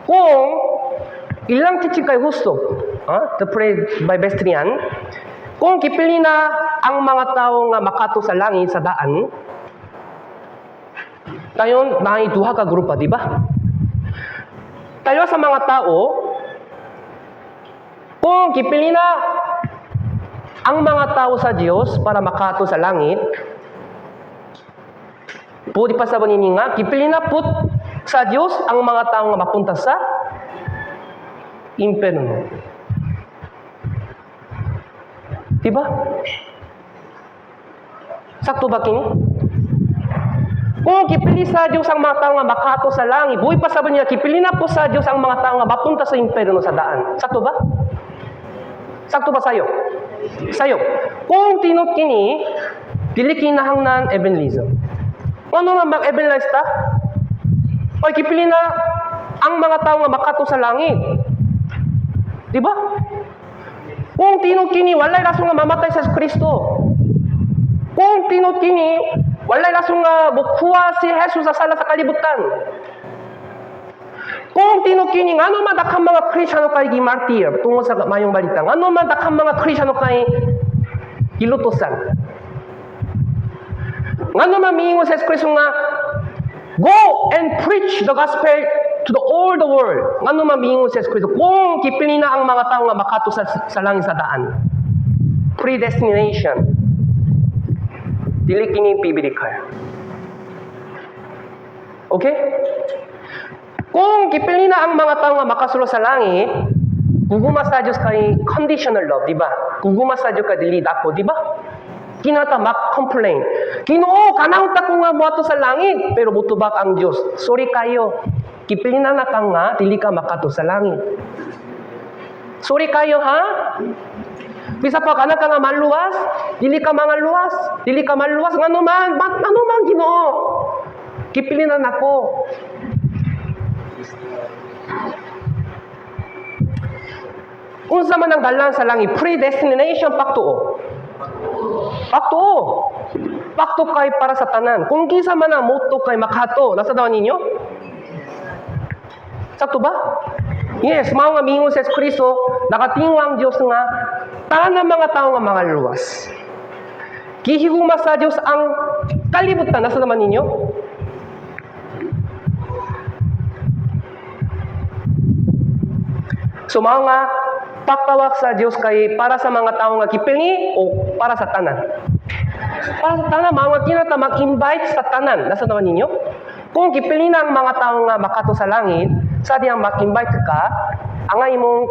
Kung ilang teaching kay husto, the Presbyterian, kung gipili na ang mga tao nga makato sa langit sa daan, tayon naay duha ka grupo, di ba? Tayo sa mga tao, kung gipili na ang mga tao sa Dios para makato sa langit, pwede pa sa ini nga, gipili na pud sa Dios ang mga tao nga mapunta sa impyerno. Diba? Sakto ba kini? Kung gipili sa Dios ang mga tao nga makato sa langit, buhi pa sabi niya, gipili na po sa Dios ang mga tao nga mapunta sa impyerno sa daan. Sakto ba? Sakto ba sayo? Sayo. Kung tinuod kini, dili kinahanglan evangelism. Ano nga mag-evangelize ta? Oy, gipili na ang mga tao nga makato sa langit. Di ba? Kung tinuod kini, walay rason nga mamatay sa Kristo. Kung tinuod kini, walay rason nga mukuha si Jesus sa sala sa kalibutan. Kung tinuod kini, ngano man daghang mga Kristiyano kay gimartir tungod sa mayong balita? Ngano man daghang mga Kristiyano kay gilutosan? Ngano man miingon si Kristo nga, "Go and preach the gospel to the all the world"? Ngano man miingon si Kristo kung gipili na ang mga tao nga makato sa langit sa daan? Predestination. Dili kini biblical. Okay? Kung gipili na ang mga tao nga makasulod sa langit, gugma sa Diyos kay conditional love, di ba? Gugma sa Diyos kay dili dako, di ba? Kinata mag-complain. "Ginoo, kanang ta ko nga moadto sa langit." Pero mutubag ang Diyos, "Sorry kayo. Gipili na na ka nga, dili ka makato sa langit. Sorry kayo, ha? Bisa pa kana ka nga maluwas, dili ka mangaluwas, dili ka maluwas, ngano man, ano man, Ginoo? Gipili na nako." Unsa man ang dalan sa langit? Predestination, pagtuo. Pagtuo. Pagtuo kay para sa tanan. Kung kinsa man ang motuo kay makaadto. Nasabtan ninyo? Sakto ba? Yes, mao nga mingon si Kristo, nakatinguha ang Dios nga tanan mga tao nga mga luwas. Gihigugma sa Dios ang kalibutan. Nasabtan ninyo? So mao nga pagtawag sa Dios kay para sa mga tao nga gipili o para sa tanan? Para sa tanan, mao nga kinata mag-invite sa tanan. Nasabtan ninyo? Kung gipili na ang mga tao nga makaadto sa langit, sa diyang mag-invite ka, ang imong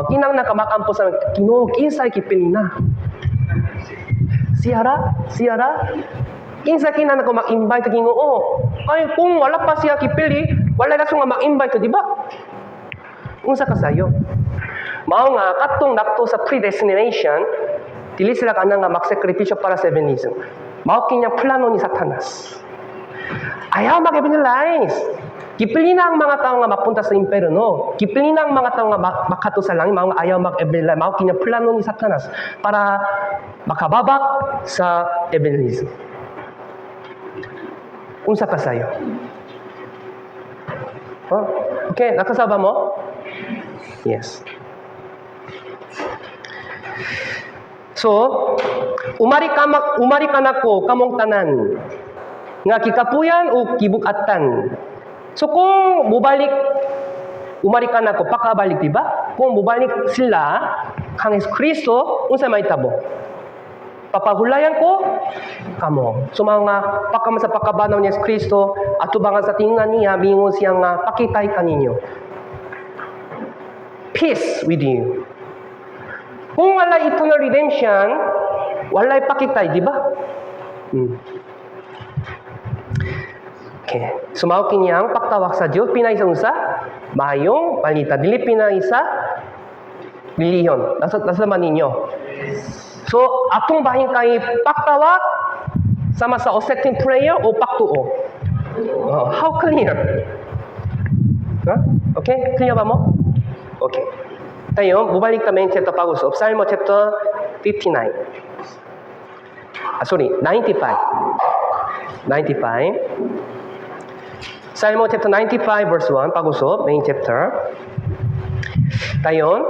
kinahanglan ka makampo sa Ginoo, kinsay gipili na? Siyara? Siyara? Kinsa kinahanglan ko mag-invite, Ginoo? Ay, kung wala pa siya gipili, wala na nga mag-invite, di ba? Unsa kasayo? Mao nga katong nakto sa predestination, dili sila kanang nga magsakripisyo para sa evangelism. Mao kini ang plano ni Satanas. Ayaw mag-evangelize. Gipili na ang mga tao nga mapunta sa impyerno. Gipili na ang mga tao nga makaadto sa langit, mao nga ayaw mag-evangelize. Mao kini ang plano ni Satanas para makababak sa evangelism. Unsa kasayo? Huh? Okay, nakasaba mo? Yes. So, umari kanako kamong tanan nga kikapuyan o gibug-atan. So kung mubalik, umari kanako, pakabalik, di ba? Kung mubalik sila kang Hesus Kristo, unsa mahitabo? Papahulayan ko kamo. So mga pagkaman sa pagkabanaw ni Hesus Kristo, atubangan sa tinga niya, mingon siya nga pakitay kaninyo. Peace with you. Kung wala eternal redemption, walay pakitay, di ba? Okay. So mao kini ang pagtawag sa Dios pinay sa unsa? Maayong balita. Dili pinay sa relihiyon. Nasa man ninyo? So atong bahin kay pagtawag sama sa accepting prayer o pagtuo. Oh, how clear? Huh? Okay? Clear ba mo? Okay. Tayo, mubalik ta main chapter pag-usop. Salmo chapter 59. Ah, sorry, 95. 95. Salmo chapter 95 verse 1, pag-usop, main chapter. Dayon,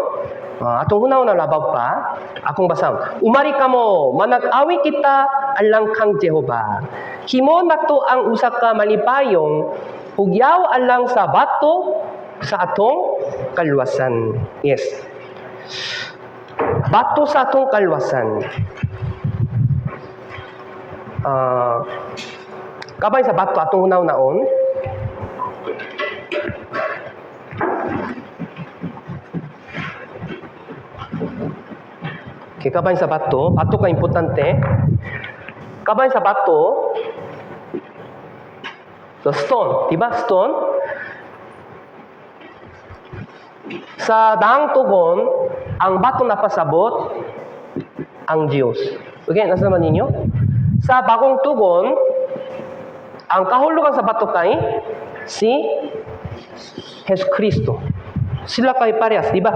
atong hunaw na labaw pa, akong basahon. Umari kamo, manag-awit kita alang kang Jehova. Himo nato ang usa ka malipayong hugyaw alang sa bato sa atong kaluwasan. Yes. Bato sa atong kaluwasan. Kabay sa bato atong hunaw-naon. Okay, kabay sa bato, bato ka importante. Kabay sa bato, the stone, di ba? Stone. Sa daang tugon, ang bato napasabot, ang Diyos. Okay, nasabtan ninyo? Sa bagong tugon, ang kahulugan sa bato kay si Jesus Kristo. Sila kay parehas, di ba?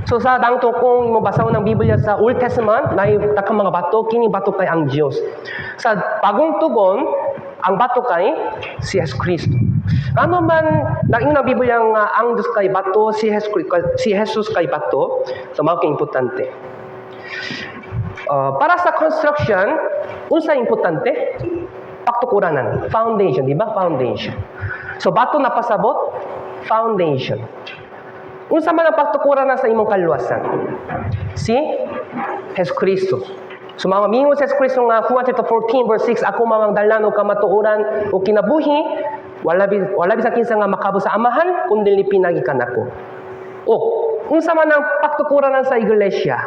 So sa daang kung imo basahon ng Biblia sa Old Testament, naay daghang mga bato, kini bato kay ang Diyos. Sa bagong tugon, ang bato kay si Jesus Kristo. Ano man nag-ingon ang Biblia nga ang Diyos kay bato, si Jesus kay bato, so mao kay importante. Para sa construction, unsa importante? Pagtukuranan, foundation, di ba? Foundation. So bato na pasabot, foundation. Unsa man ang pagtukuranan sa imong kaluwasan? Si Jesus Kristo. So mga mingon sa Jesus Kristo nga Juan chapter 14 verse 6, "Ako mao ang dalan o kamatuoran o kinabuhi, wala bisan kinsa nga makaabot sa Amahan kun dili pinagi kanako." O unsa man ang pagtukuranan sa iglesia?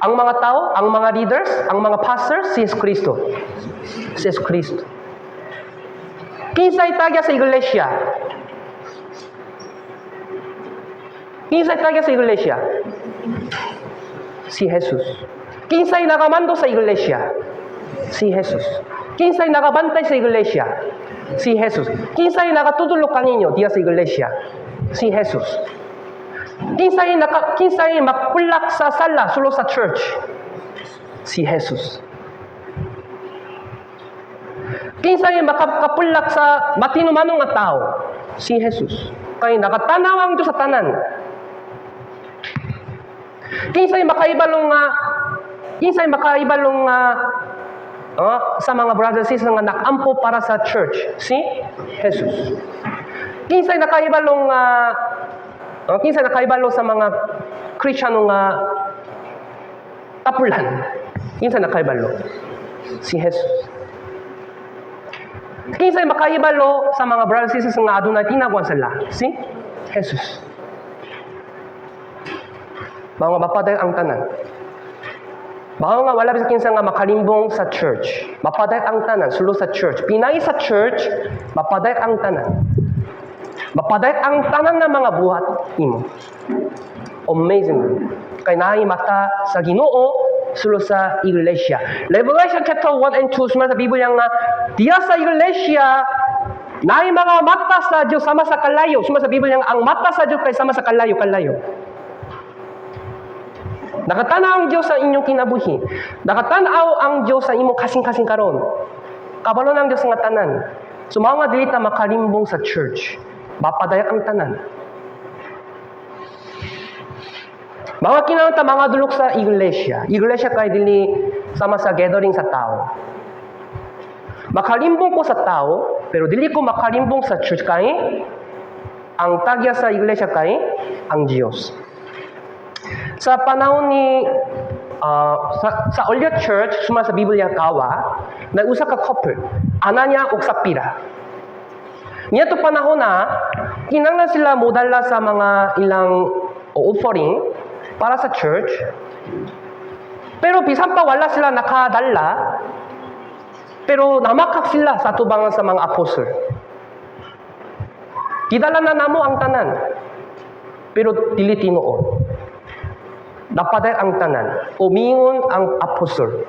Ang mga tao, ang mga leaders, ang mga pastors, si Jesus Kristo. Si Jesus Kristo. Kinsay tagya sa iglesia? Kinsay tagya sa iglesia? Si Jesus. Kinsay nagamando sa iglesia? Si Jesus. Kinsay nagabantay sa iglesia? Si Jesus. Kinsay nagatudlo kaninyo diya sa iglesia? Si Jesus. Kinsay makulak sa sala sulod sa church? Si Jesus. Kinsay makapulak sa matinumanon nga tao? Si Jesus. Kay nakatanaw ang Diyos sa tanan. Kinsay makaibalo nga sa mga brothers and sisters nga nakampo para sa church? Si Jesus. Kinsay nakaibalo sa mga Kristiyano nga tapulan? Kinsay nakaibalo? Si Jesus. Kinsay makaibalo sa mga brothers and sisters nga adunay tinaguan sala? Si Jesus. Mao nga mapadayag ang tanan. Mao nga wala bisan kinsa nga makalimbong sa church. Mapadayag ang tanan sulod sa church. Pinay sa church, mapadayag ang tanan. Mapadayag ang tanan nga mga buhat nimo. Amazing. Kay naay mata sa Ginoo sulod sa iglesia. Revelation chapter 1 and 2, sumala sa Biblia nga diya sa iglesia naay mga mata sa Dios sama sa kalayo. Sumala sa Biblia nga ang mata sa Dios kay sama sa kalayo, kalayo. Nakatanaw ang Dios sa inyong kinabuhi. Nakatanaw ang Dios sa imong kasing-kasing karon. Kabalo ang Dios nga tanan. So mao nga dili ta makalimbong sa church. Mapadayag ang tanan. Mga kinahanglan ta mangadlok sa iglesia. Iglesia kay dili sama sa gathering sa tao. Makalimbong ko sa tao, pero dili ko makalimbong sa church kay ang tagya sa iglesia kay ang Dios. Sa panahon ni sa early church, suma sa Biblia kawa, may usa ka couple, Anania ug Sapira. Niya panahon na kinahanglan sila modala sa mga ilang offering para sa church. Pero bisan pa wala sila nakadala, pero namakak sila sa tubangan sa mga apostle. Gidala na namo ang tanan, pero dili tinuod. Napadayag ang tanan. Umingon ang apostle.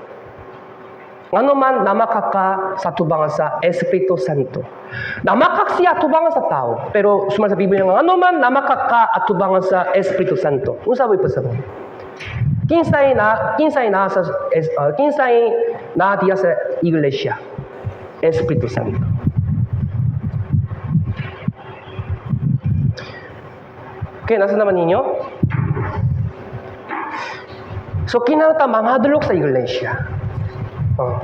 Ngano man namakak ka sa tubangan sa Espiritu Santo? Namakak siya tubangan sa tao. Pero sumala sa Biblia nga ngano man namakak ka atubangan sa Espiritu Santo? Unsa ba ipasabot? Kinsay na diya sa iglesia? Espiritu Santo. Okay, nasa naman ninyo? So kinahanglan ta mangadlok sa iglesia. Oh.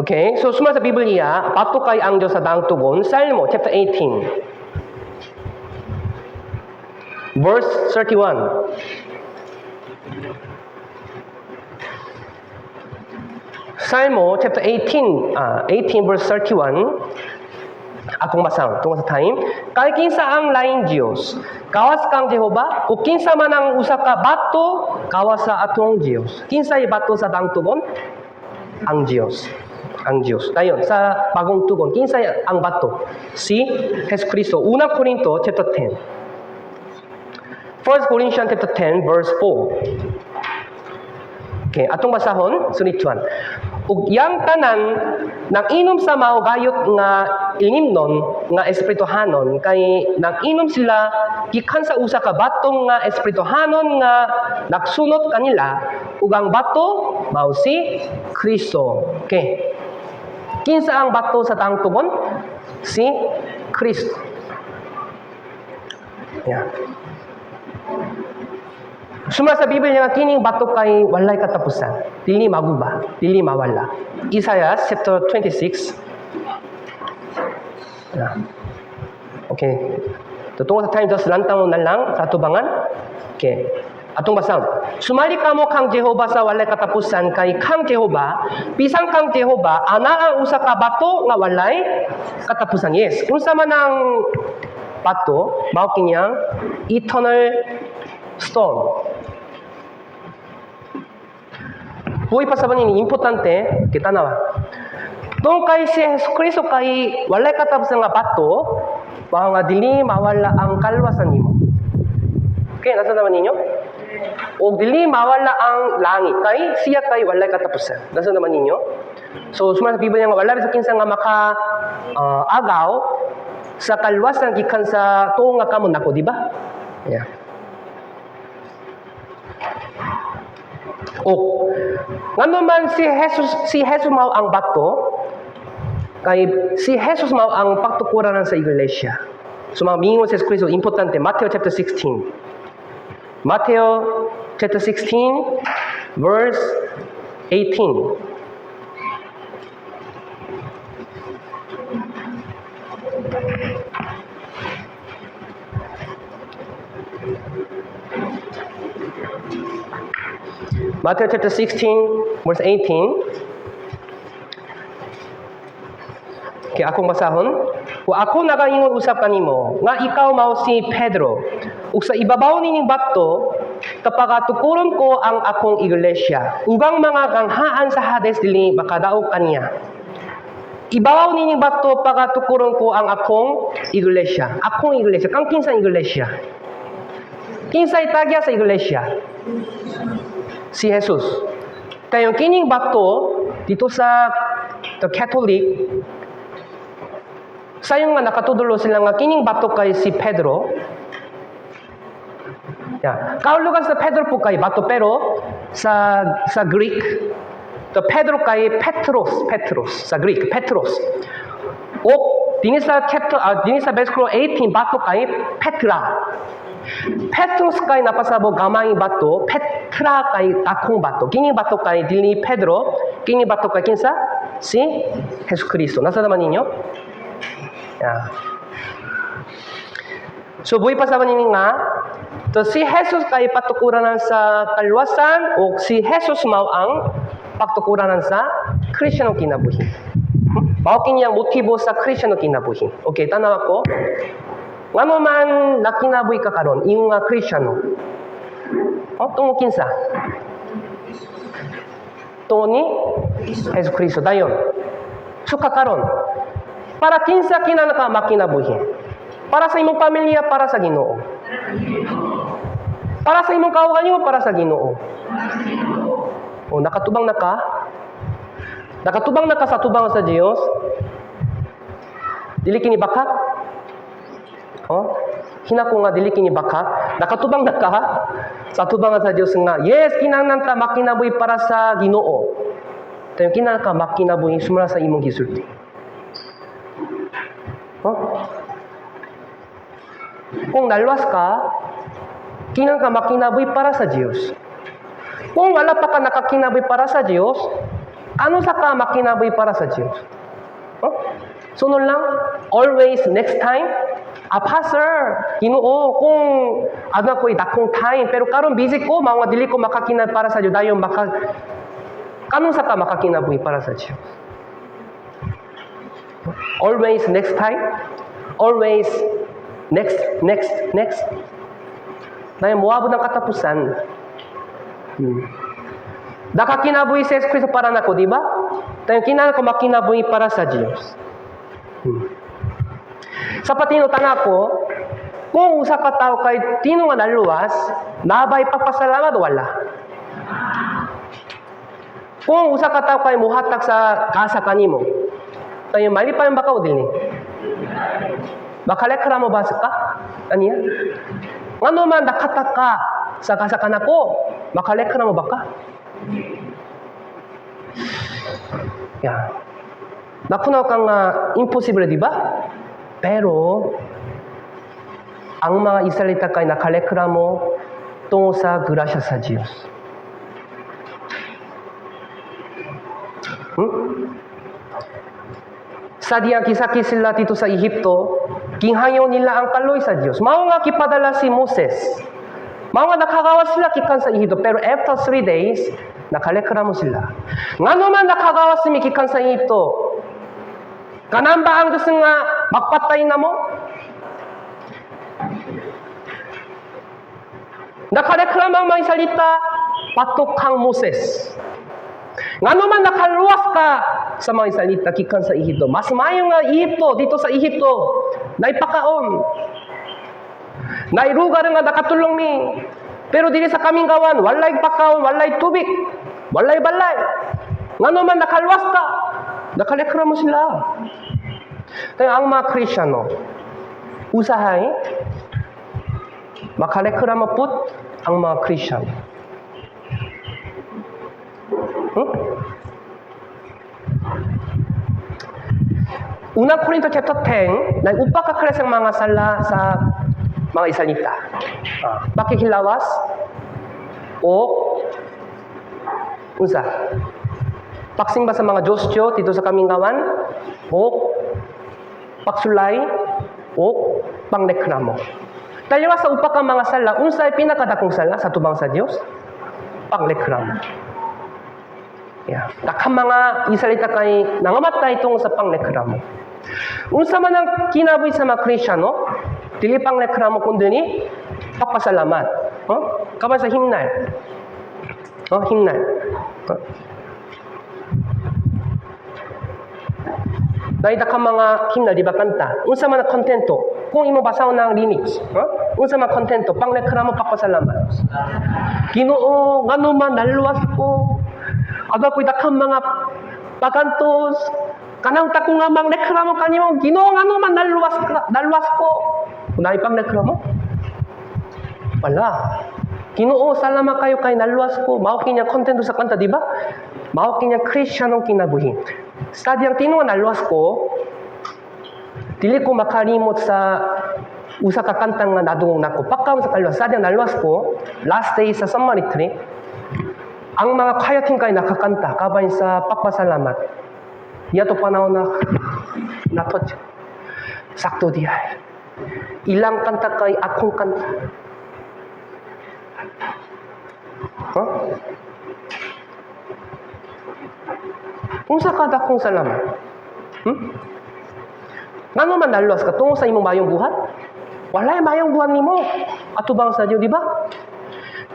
Okay, so sumala sa Biblia, bato kay ang Diyos sa daang tugon, Salmo chapter 18. Verse 31. Salmo chapter 18, 18 verse 31. Akong basahon tungod sa time. Kay kinsa ang laing Dios gawas kang Jehova, ug kinsa man ang usa ka bato gawas sa atong Dios? Kinsay bato sa daang tugon? Ang Dios. Ang Dios. Dayon sa bagong tugon, kinsay ang bato? Si Jesucristo. Unang Korinto chapter 10. 1 Corinthians chapter 10 verse 4. Okay, atong basahon sunituan. Ug yang tanan nang inom sa mao gayot nga ilimnon nga espirituhanon, kay nang inom sila gikan sa usa ka batong nga espirituhanon nga nagsunod kanila, ug ang bato mao si Kristo. Okay. Kinsa ang bato sa taong tugon? Si Kristo. Yeah. Sumala sa Biblia nga kining bato kay walay katapusan. Dili maguba, dili mawala. Isaiah chapter 26. Yeah. Okay. So, tungod sa time, just lantaw na lang sa tubangan. Okay. Atong basahon. Sumali kamo kang Jehova sa walay katapusan, kay kang Jehova, bisan kang Jehova, ana ang usa ka bato nga walay katapusan. Yes. Unsa man ang bato, mao kinyang eternal stone. Buhi pa sa ini importante kita nawa. Tungod kay si Jesus Cristo kay walay katapusan nga bato, mao nga dili mawala ang kalwasan nimo. Okay, nasa naman ninyo? O dili mawala ang langit kay siya kay walay katapusan. Nasa naman ninyo? So sumala sa Biblia nga wala sa kinsa nga maka agaw sa kalwasan gikan sa tuo nga kamot nako, di ba? Yeah. O ngano man si Jesus mao ang bato, kay si Jesus mao ang pagtukuranan sa iglesia. So mga mingon si Jesus Kristo, importante, Matthew chapter 16. Matthew chapter 16 verse 18. Matthew chapter 16 verse 18. Okay, akong basahon. Ug ako nagaingon usab kanimo nga ikaw mao si Pedro. Ug sa ibabaw nining bato kapagatukuron ko ang akong iglesia. Ug ang mga ganghaan sa Hades dili makadaog kaniya. Ibabaw nining bato pagatukuron ko ang akong iglesia. Akong iglesia. Kang kinsa iglesia? Kinsay tagya sa iglesia? Si Jesus. Kaya kining bato dito sa the Catholic, sayon nga nakatudlo sila nga kining bato kay si Pedro. Ya, kaulugan sa Pedro po kay bato, pero sa Greek the Pedro kay Petros, Petros sa Greek Petros. O dinhi sa chapter dinhi sa versikulo 18, bato kay Petra. Petros kay napasabo gamay bato, Petra kay dakong bato. Kining bato kay dili Pedro, kining bato kay kinsa? Si Jesus Kristo. Nasa naman ninyo? Yeah. So buhi pa sa ninyo nga, to si Jesus kay patukuranan sa kalwasan o si Jesus mao ang pagtukuranan sa Kristiyanong kinabuhi. Mao kini ang motibo sa Kristiyanong kinabuhi. Okay, tanaw ako. Ngano man nakinabuhi ka karon ingon nga Kristiyano? Oh, tungo kinsa? Tungo ni Jesus Kristo dayon. Suka karon. Para kinsa kinahanglan ka makinabuhi? Para sa imong pamilya, para sa Ginoo. Para sa imong kaugalingon, para sa Ginoo. O nakatubang na ka? Nakatubang na ka sa tubang sa Dios? Dili kini bakak? Oh, hinako nga dili kini bakak. Nakatubang na ka sa tubang sa Dios nga yes, kinahanglan ta makinabuhi para sa Ginoo. Tayo kinahanglan ka makinabuhi sumala sa imong gisulti. Oh? Kung naluwas ka, kinahanglan ka makinabuhi para sa Dios. Kung wala pa ka nakakinabuhi para sa Dios, ano sa ka makinabuhi para sa Dios? Oh? Sunod lang, always next time, pastor, Ginoo, kung ano ko dakong time, pero karon busy ko, mga dili ko makakinabuhi para sa Dios, dayon maka kanung sa ka makakinabuhi para sa Dios? Always next time, always next, next, next. Dahil moabot ng katapusan. Nakakinabuhi si Jesus Kristo para nako, di ba? Tayo kinahanglan ko makinabuhi para sa Diyos. Sa patinutan ako, kung usa ka tao kay tino nga naluwas, nabay pagpasalamat wala. Kung usa ka tao kay muhatag sa gasa kanimo, tayo malipayon ba ka o dili? Makalekramo ba ka? Aniya? Ngano man nakatak ka sa gasa kanako, makalekramo ba ka? Ya. Nakunaw ka nga imposible, di ba? Pero ang mga Israelita kay nakalekramo tungo sa grasya sa Diyos. Sa diyang kisaki sila dito sa Ehipto, ginghayo nila ang kaloy sa Diyos. Mao nga kipadala si Moses. Mao nga nakagawa sila gikan sa Ehipto, pero after 3 days, nakalekramo sila. Ngano man nakagawa si gikan sa Ehipto? Kanan ba ang Diyos nga magpatay na mo? Nakareklamo ang mga Israelita, patok kang Moses. Ngano man nakaluwas ka sa mga Israelita gikan sa Ehipto. Mas maayo nga Ehipto dito sa Ehipto, naipakaon. Nairugar nga nakatulong mi. Pero diri sa kamingawan, walay pakaon, walay tubig, walay balay. Ngano man nakaluwas ka? Nakareklamo sila. Kaya ang mga Kristyano, usahay, makareklamo pud ang mga Kristyano. Unang Korinto chapter 10, nag-upa ka klaseng mga sala sa mga Israelita. Pakihilawas o unsa? Pagsimba sa mga Diyos dito sa kamingawan o pagsulay o pangreklamo. Dalawa sa upa ka mga sala, unsay pinakadakong sala sa tubang sa Dios? Pangreklamo. Yeah. Daghang mga Israelita kay nangamatay tungod sa pangreklamo. Unsa man ang kinabuhi sa mga Kristyano, dili pangreklamo kundi pagpasalamat. Oh? Kaban sa himnal. Oh, himnal. Oh. Naay daghang mga himnal, di ba, kanta? Unsa man ang kontento? Kung imo basahon ang lyrics, oh? Unsa man kontento? Pangreklamo, pagpasalamat. Ginoo, ngano man naluwas ko. Adto ko'y daghang mga pagantos. Kanang ta ko nga mangreklamo kanimo, Ginoo, ngano man naluwas naluwas ko. Naay pangreklamo? Wala. Ginoo, salamat kayo kay naluwas ko. Mao kini ang kontento sa kanta, di ba? Mao kini ang Kristiyanong kinabuhi. Sa diyang tinuod naluwas ko, dili ko makalimot sa usa ka kanta nga nadungog nako. Pagkaon sa kaluwas, sa diyang naluwas ko, last day sa summer retreat, ang mga choir team kay nakakanta, kabay sa pagpasalamat. Niya to panahon na na-touch. Sakto diay. Ilang kanta kay akong kanta. Huh? Unsa ka dakong salamat? Ngano man naluwas ka tungod sa imong mayong buhat? Walay mayong buhat nimo. Atubang sa Dios, di ba?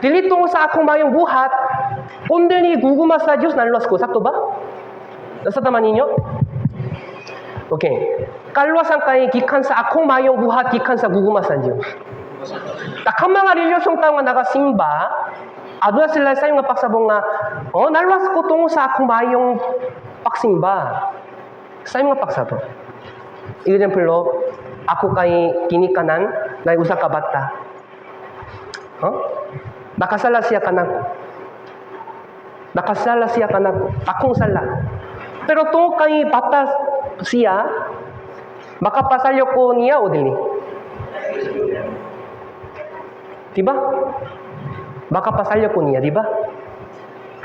Dili tungod sa akong mayong buhat, kundi ni gugma sa Dios naluwas ko. Sakto ba? Nasa tama ninyo? Okay. Kaluwasan kay gikan sa akong mayong buhat, gikan sa gugma sa Dios. Daghang mga relihiyosong tao nga nagasimba, aduna sila sa nga pagsabong nga, "Oh, naluwas ko tungod sa akong mayong pagsimba." Sa nga pagsabong. Example, ako kay ginikanan na usa ka bata. Huh? Nakasala siya kanako. Nakasala siya kanako. Akong sala. Pero tungod kay bata siya, makapasalyo ko niya o dili? Diba? Makapasalyo ko niya, di ba?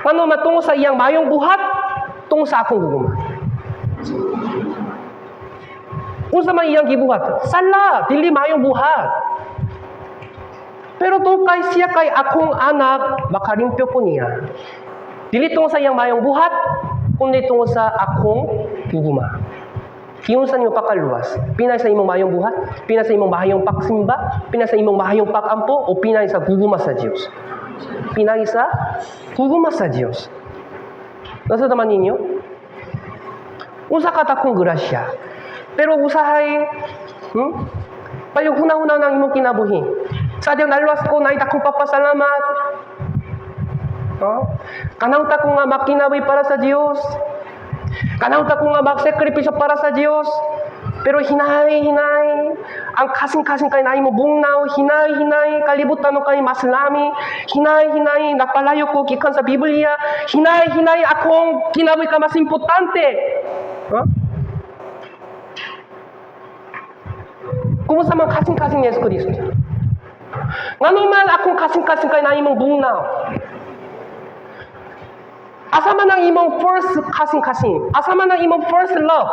Ano matungo sa iyang mayong buhat, tungo sa akong gugma. Unsa man iyang gibuhat? Sala, dili mayong buhat. Pero tungod kay siya kay akong anak, makalimpyo ko niya. Dili tungod sa iyang mayong buhat, kundi tungod sa akong gugma. Giunsa nimo pakaluwas? Pinay sa imong mayong buhat? Pinay sa imong mahayong pagsimba? Pinay sa imong mahayong pagampo? O pinay sa gugma sa Dios? Pinay sa gugma sa Dios. Nasa tama ninyo? Unsa ka dakong grasya. Pero usahay, Palihog huna-huna ng imong kinabuhi. Sa diyang naluwas ko, naay dakong papasalamat. Oh? Kanang ta ko nga makinabuhi para sa Dios. Kanang ta ko nga magsakripisyo para sa Dios. Pero hinay, hinay. Ang kasing-kasing kay naay mo bugnaw, hinay, hinay. Kalibutan mo kay mas lami. Hinay, hinay. Napalayo ko gikan sa Biblia. Hinay, hinay. Akong kinabuhi ka mas importante. Huh? Kumusta man kasing-kasing ni Yesu Kristo? Ngano man akong kasing-kasing kay naay mong bugnaw? Asa man ang imong first kasing-kasing? Asa man ang imong first love?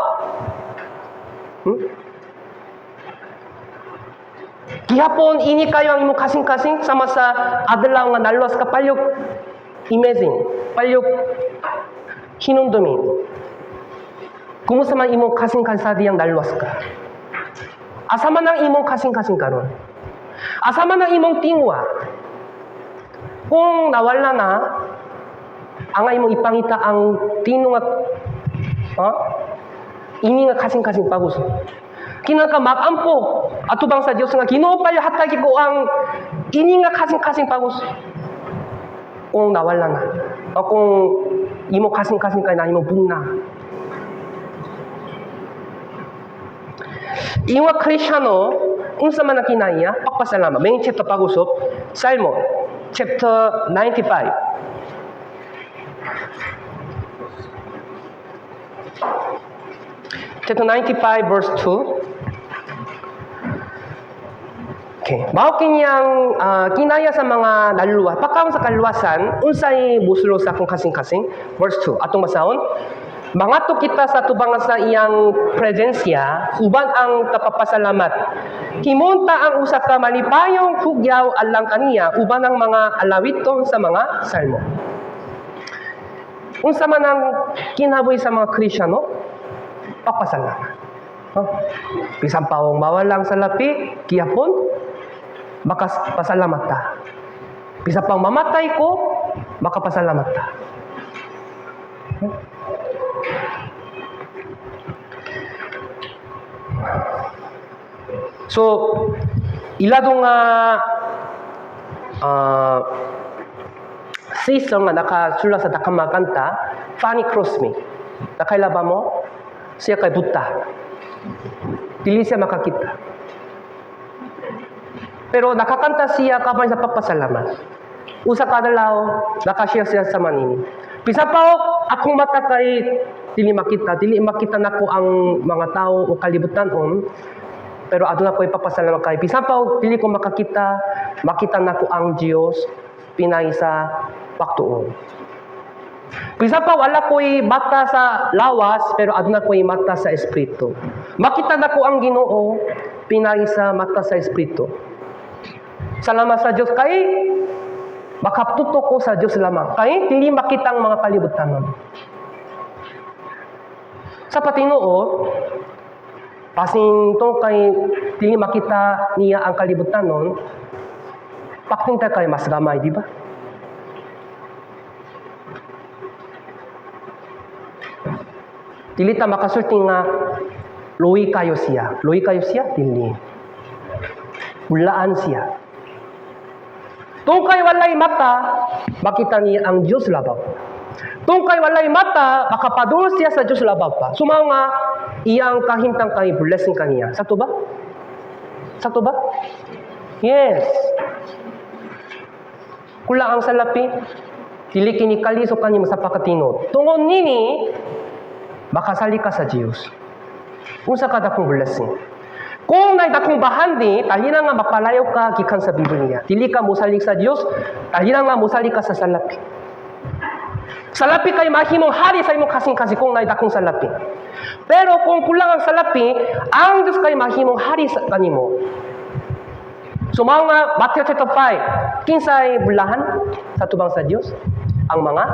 Gihapon ini kayo ang imong kasing-kasing sama sa adlaw nga naluwas ka, palihog imagine, palihog hinumdumi. Kumusta man imong kasing-kasing sa diyang naluwas ka? Asa man ang imong kasing-kasing karon? Asa man ang imong tingwa? Kung nawala na, ang imong ipangita ang tino nga, ini nga kasing-kasing pagos. Kinahanglan ka magampo atubang sa Dios nga, "Ginoo, palihog hatagi ko ang ini nga kasing-kasing pag-usop kung nawala na o kung imo kasing-kasing kay nahimong bugna." Ingon nga Kristiyano, unsa man ang kinaiya, pagpasalamat. Main chapter pag-usop, Salmo, chapter 95. Chapter 95, verse 2. Okay. Mao kiniyang kinaya sa mga naluwas. Pagkaon sa kaluwasan, unsay musulod sa akong kasing-kasing? Verse 2. Atong basahon. Mangadto kita sa tubangan sa iyang presensya, uban ang kapapasalamat. Himuon ta ang usa ka malipayong hugyaw alang kaniya, uban ang mga alawiton sa mga salmo. Unsa man ang kinabuhi sa mga Krisyano? Papasalamat. Huh? Bisan pa og mawalang salapi, gihapon, makapasalamat ta. Bisan pang mamatay ko, makapasalamat ta. Huh? So, ilado nga season nga nakasulat sa dakang mga kanta, Fanny Crosby. Nakaila ba mo? Siya kay buta. Dili siya makakita. Pero nakakanta siya kapag sa papasalamat. Usa ka adlaw, nakashare siya sa manini. "Bisan pa og akong mata kay dili makita nako ang mga tao o kalibutan on, pero aduna ko ipapasalamat kay bisan pa og dili ko makakita, makita nako ang Dios pinay sa pagtuo. Bisan pa wala ko'y mata sa lawas, pero aduna ko'y mata sa espiritu. Makita nako ang Ginoo pinay sa mata sa espiritu. Salamat sa Dios kay makatuto ko sa Dios lamang. Kay dili makita ang mga kalibutan." Sa patinuod, basin tungod kay dili makita niya ang kalibutan nun, paktinta kay mas gamay, di ba? Dili ta makasulti nga luoy kayo siya. Luoy kayo siya? Dili. Bulaan siya. Tungod kay walay mata, makita niya ang Diyos labaw. Tungod kay walay mata, makapadulong siya sa Diyos labaw pa. So mao nga, iyang kahimtang kay blessing kaniya. Sakto ba? Sakto ba? Yes. Kulang ang salapi, dili kini kalisod kanimo sa pagkatinuod. Tungod nini, makasalig ka sa Diyos. Unsa ka dakong blessing? Kung nay dakong bahandi, dali na nga mapalayo ka gikan sa Biblia. Dili ka mosalig sa Dios, dali na nga mosalig ka sa salapi. Salapi kay mahimong hari sa imong kasing-kasing kung nay dakong salapi. Pero kung kulang ang salapi, ang Dios kay mahimong hari sa kanimo. So mao nga Matthew chapter 5, kinsay bulahan sa tubang sa Dios? Ang mga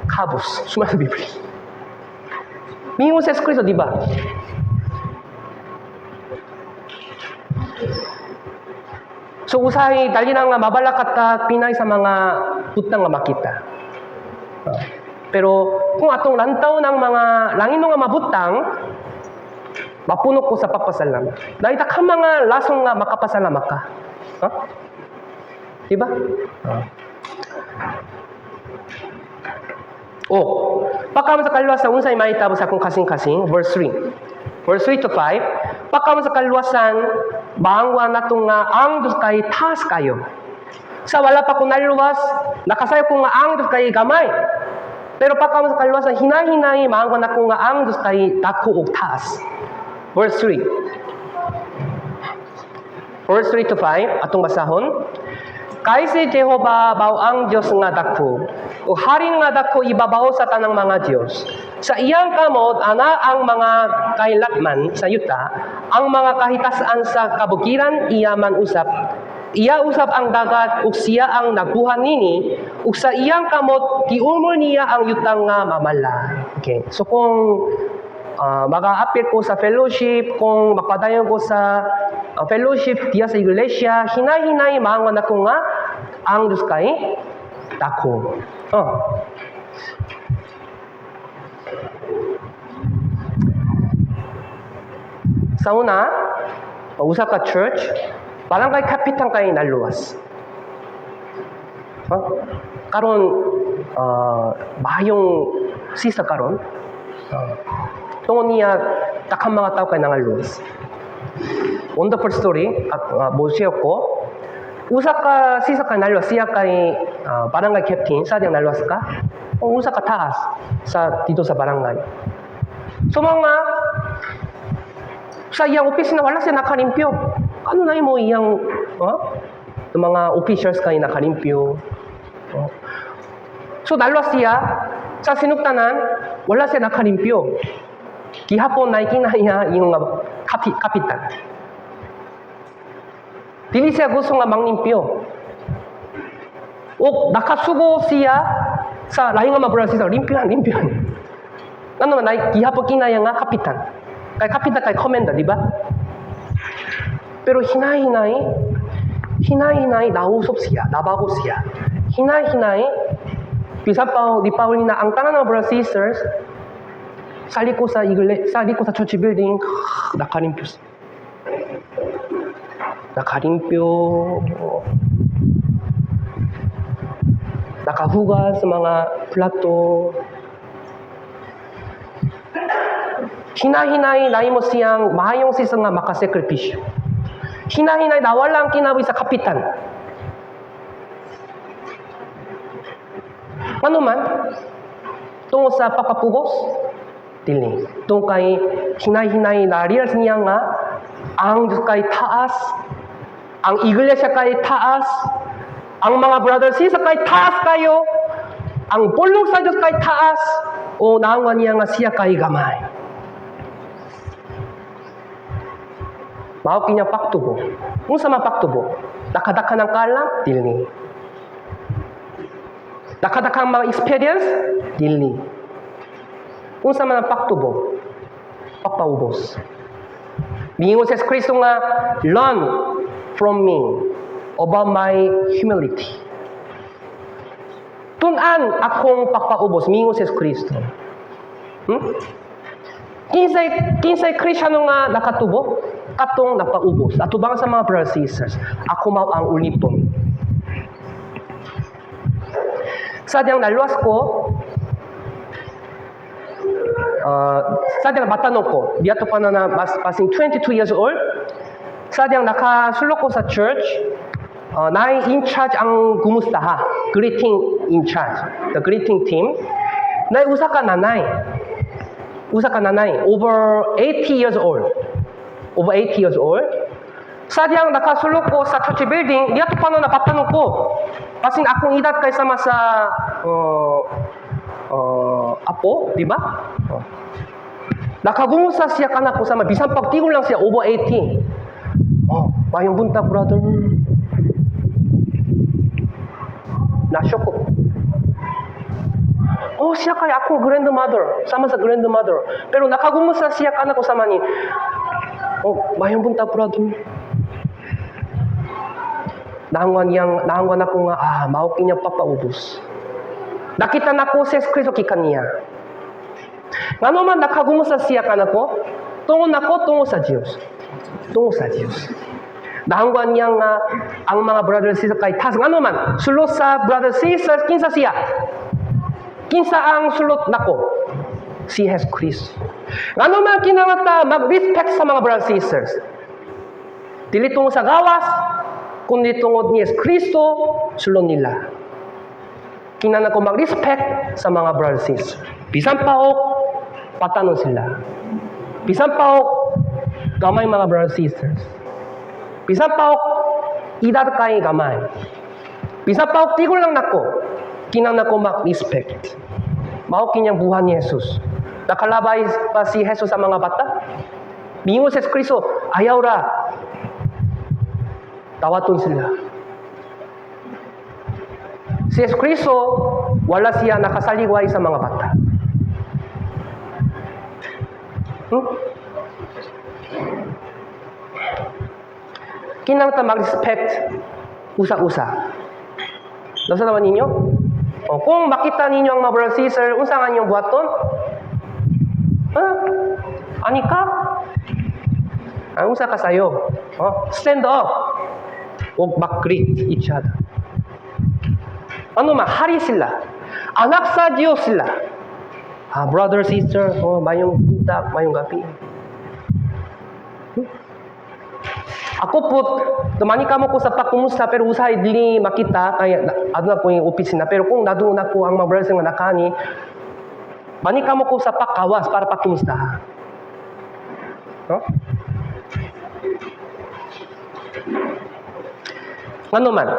kabus. Suma sa Biblia. Mingon si Kristo, di ba? So usahay dali na nga mabalakat ka pinay sa mga butang nga makita. Pero kung atong lantaw ng mga langino nga mabutang, mapuno ko sa papasalamat. Nakita ka mga lasong nga makapasalamat ka. Huh? Diba? Oh, pagkaman sa kaluwasan, unsay mahitabo sa akong kasing-kasing, verse 3. Verse 3 to 5, pagkaman sa kaluwasan, maangwa nato nga ang Diyos kay taas kayo. Sa wala pa ko naluwas, nakasayo ko nga ang Diyos kay gamay. Pero pagkaman sa kaluwasan, hinahinay, maangwa nako nga ang Diyos kay dako og taas. Verse 3. Verse 3 to 5, atong basahon. Kay si Jehova mao ang Dios nga dako, ug hari nga dako ibabaw sa tanang mga Dios. Sa iyang kamot ana ang mga kahilatman sa yuta, ang mga kahitasan sa kabukiran iya man usap. Iya usap ang dagat ug siya ang nagbuhat nini, ug sa iyang kamot giumol niya ang yutang nga mamala. Okay. So kung maka-apil ko sa fellowship, kung mapadayon ko sa fellowship diya sa iglesia, hinay-hinay maangon ako nga ang Diyos kay dako. Oh. Sa una, Usa ka church, barangay kapitan kay naluwas. Huh? Karon maayong sister karon. Tungod niya daghang mga tao kay nangaluwas. Wonderful story mo share ko. Usa ka sister kay naluwas siya kay barangay captain sa diyang naluwas ka. O usa ka taas sa dito sa barangay. So mga sa iyang opisina wala siya nakalimpyo. Ano na mo iyang mga officials kay nakalimpyo. Oh. So naluwas siya sa sinugtanan, wala siya nakalimpyo. Gihapon na ikinaya yung nga kapitan. Dili siya gusto nga manglimpyo. O nakasugo siya sa lahi nga mga brother sister, limpyohan, limpyohan. Ano man, gihapon kinaya nga kapitan. Kay kapitan kay commander, di ba? Pero hinay-hinay, hinay-hinay nausop siya, nabago siya. Hinay-hinay, bisan pa di pa na ang tanan ng brothers sisters, sa liko sa church building, nakalimpyo. Nakalimpyo, nakahugas sa mga plato. Hinahinay nahimo siyang maayong sister nga makasakripisyo. Hinahinay nawala ang kinabuhi sa kapitan. Ano man, tungod sa pagpapugos, dili. Tungod kay hinay-hinay na-realize niya nga ang Diyos kay taas, ang iglesia kay taas, ang mga brothers sister kay taas kayo, ang pulong sa Diyos kay taas, o naangwan niya nga siya kay gamay. Mao kinya pagtubo. Unsa man pagtubo? Nakadaka ng kalam? Dili. Nakadaka ang mga experience? Dili. Unsa man ang pagtubo? Pagpaubos. Miingon si Kristo nga, "Learn from me about my humility." Tun-an akong pagpaubos, miingon si Kristo. Kinsay Kristyano nga nakatubo? Katong napaubos. Atubang sa mga brothers and sisters, ako mao ang ulipon. Sa diyang naluwas ko, sa diyang matanong ko, diato pa na mas passing 22 years old, sa diyang nakasulok ko sa church, naay in charge ang kumusta ha, greeting in charge, the greeting team. Naay usa ka nanay, usa ka nanay, over 80 years old, over 80 years old. Sa diyang nakasulok ko sa church building, diato pa na napatanong ko, basin akong edad kay sama sa apo, di ba? Oh. Nakagumusta siya kanako sama bisan pag tigol lang siya over 80. Oh, mayong buntag, brother. Na-shock ko. Oh, siya kay akong grandmother, sama sa grandmother. Pero nakagumusta siya kanako sama ni. Oh, mayong buntag, brother. Naangwan niyang naangwan ako nga mao kinya papaubos. Nakita nako si Kristo gikan niya. Ngano man nakagumusta siya kanako? Tungod nako, tungod sa Dios. Tungod sa Dios. Naangwan niya nga ang mga brothers sisters kay taas ngano man sulot sa brothers sisters kinsa siya? Kinsa ang sulot nako? Si Jesus Kristo. Ngano man kinahanglan ta mag-respect sa mga brothers sisters? Dili tungod sa gawas, kundi tungod ni Jesus Kristo sulod nila. Kinahanglan ko mag-respect sa mga brothers sisters. Bisan pa og patanon sila. Bisan pa og gamay mga brothers sisters. Bisan pa og edad kay gamay. Bisan pa og tigol lang nako, kinahanglan ko mag-respect. Mao kinyang buhat ni Jesus. Nakalabay pa si Jesus sa mga bata? Miingon si Kristo, ayaw ra. Tawaton sila. Si Jesus Kristo, wala siya nakasaligway sa mga bata. Kinahanglan ta mag-respect usa-usa. Nasa naman ninyo? O, kung makita ninyo ang mga brothers and sisters, unsa nga inyong buhaton? Ha? Ani ka? Ang unsa ka sayo? Oh, stand up. O mag-greet each other. Ano man, hari sila. Anak sa Diyos sila. Ah, brother, sister, oh, mayong buntag, mayong gabi. Ako po, manikamo ko sa pagkumusta, pero usahay dili makita, kaya aduna ko yung opisina. Pero kung naduna ko ang mga brothers nga nakani, manikamo ko sa pagkawas para pagkumusta. No? Ngano man,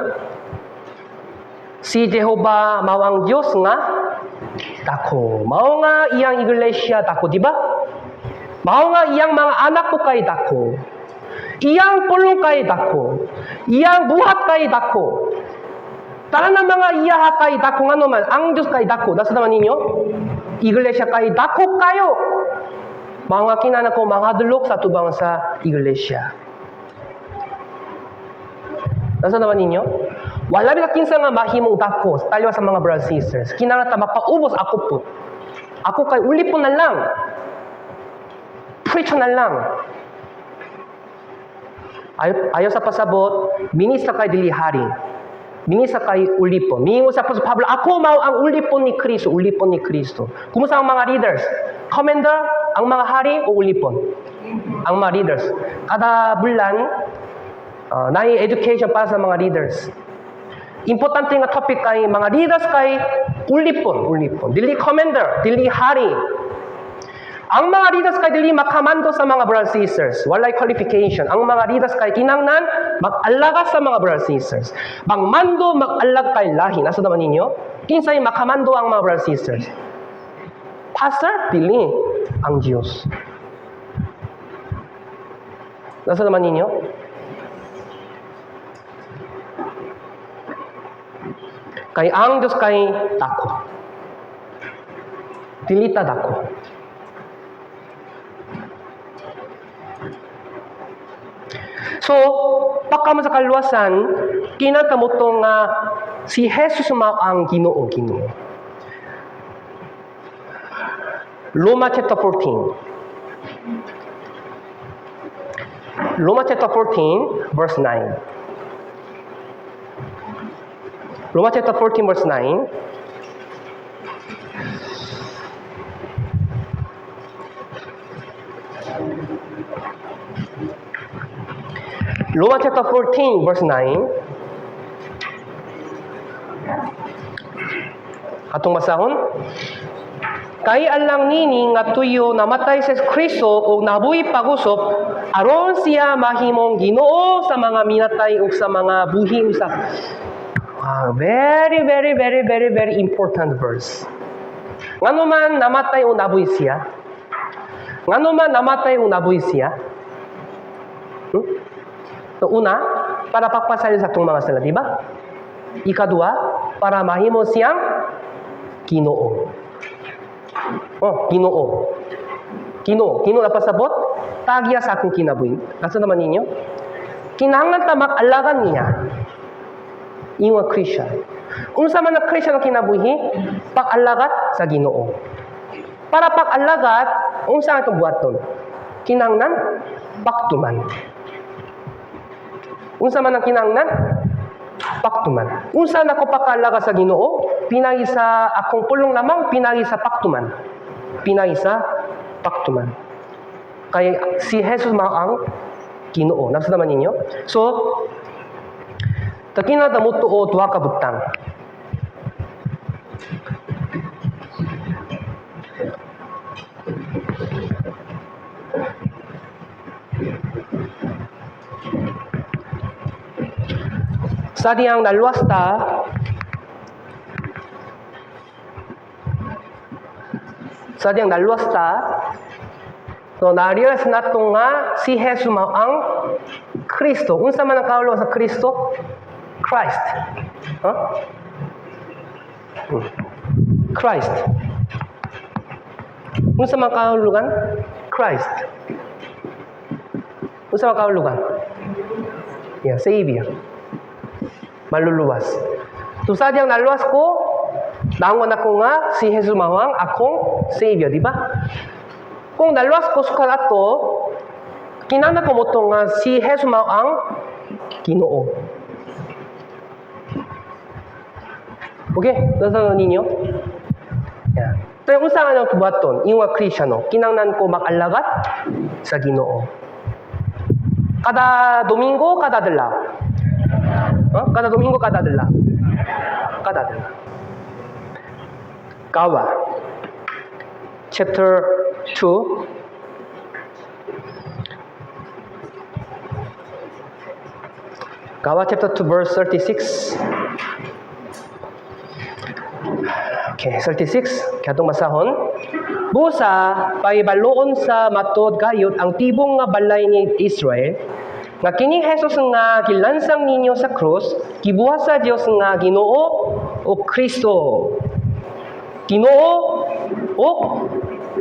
si Jehova mao ang Dios nga dako. Mao nga iyang iglesia dako, di ba? Mao nga iyang mga anak ko kay dako. Iyang pulong kay dako. Iyang buhat kay dako. Tanan ng mga iyaha kay dako, ngano man, ang Diyos kay dako. Nasa naman ninyo? Iglesia kay dako kayo. Mga kinana ko mga sa tubang sa iglesia. Nasa naman ninyo? Wala bila kinsa nga mahimong dako taliwa sa mga brothers and sisters. Kinahanglan ta mapaubos ako po. Ako kay ulipon na lang. Preacher na lang. Ayaw, ayaw sa pasabot, minista kay dili hari. Minista kay ulipon. Miingon sa Apostol Pablo, "Ako mao ang ulipon ni Kristo, ulipon ni Kristo." Kumusta ang mga leaders? Commander, ang mga hari o ulipon? Ang mga leaders. Kada bulan, naay education para sa mga leaders. Importante nga topic kay mga leaders kay ulipon, ulipon. Dili commander, dili hari. Ang mga leaders kay dili makamando sa mga brothers and sisters. Walay qualification. Ang mga leaders kay kinangnan mag-alaga sa mga brothers and sisters. Magmando, mag-alag kay lahi. Nasa naman ninyo? Kinsay makamando ang mga brothers and sisters? Pastor? Dili. Ang Diyos. Nasa naman ninyo? Kay ang Diyos kay dako. Dili ta dako. So, pagka sa kaluwasan, kinatamo to nga si Jesus mao ang Ginoo, Ginoo. Roma chapter 14. Roma chapter 14, verse 9. Roma chapter 14, verse 9. Roma chapter 14, verse 9. Atong basahon. Kay alang nini nga tuyo namatay si Kristo ug nabuhi pag-usop aron siya mahimong Ginoo sa mga minatay ug sa mga buhi usab. Ah, very, very, very, very, very important verse. Ngano man namatay o nabuhi siya? Ngano man namatay o nabuhi siya? So una, para pagpasali sa atong mga sala, di ba? Ikadua, para mahimo siyang Ginoo. Oh, Ginoo. Ginoo. Ginoo na pasabot, tagya sa akong kinabuhi. Asa naman ninyo? Kinahanglan ta mag-alagan niya. Ingon Christian. Unsa man ang Christian ang kinabuhi? Pag-alagat sa Ginoo. Para pag-alagat, unsa ang itong buhaton? Kinahanglan pagtuman. Unsa man ang kinahanglan? Pagtuman. Unsa na ko pagkaalaga sa Ginoo? Pinagi sa akong pulong lamang, pinagi sa pagtuman. Pinagi sa pagtuman. Kay si Jesus mao ang Ginoo. Nasa naman ninyo? So, takina ta mutuo duha ka butang. Sa diyang naluwas ta, sa diyang naluwas ta, so na-realize nato nga si Jesus mao ang Kristo. Unsa man ang kahulugan sa Kristo? Christ. Huh? Christ. Unsa man kahulugan? Christ. Unsa man kahulugan? Yeah, Savior. Maluluwas. So sa diyang naluwas ko, naangon ako nga si Jesus mao ang akong Savior, di ba? Kung naluwas ko sukad ato, Kinahanglan ko motuo nga si Jesus mao ang Ginoo. Okay, nasa ninyo? Yeah. Pero unsa nga nang buhaton, ingon nga Kristiyano, kinahanglan ko mag-alagad sa Ginoo. Kada Domingo, kada adlaw. Huh? Kada Domingo, kada adlaw. Kada adlaw. Gawa. Chapter 2. Gawa chapter 2 verse 36. Okay, 36. Katong basahon. Busa, pahibaluon sa matod gayud ang tibong nga balay ni Israel, nga kining Jesus nga gilansang ninyo sa krus, gibuhat sa Dios nga Ginoo o Kristo. Ginoo o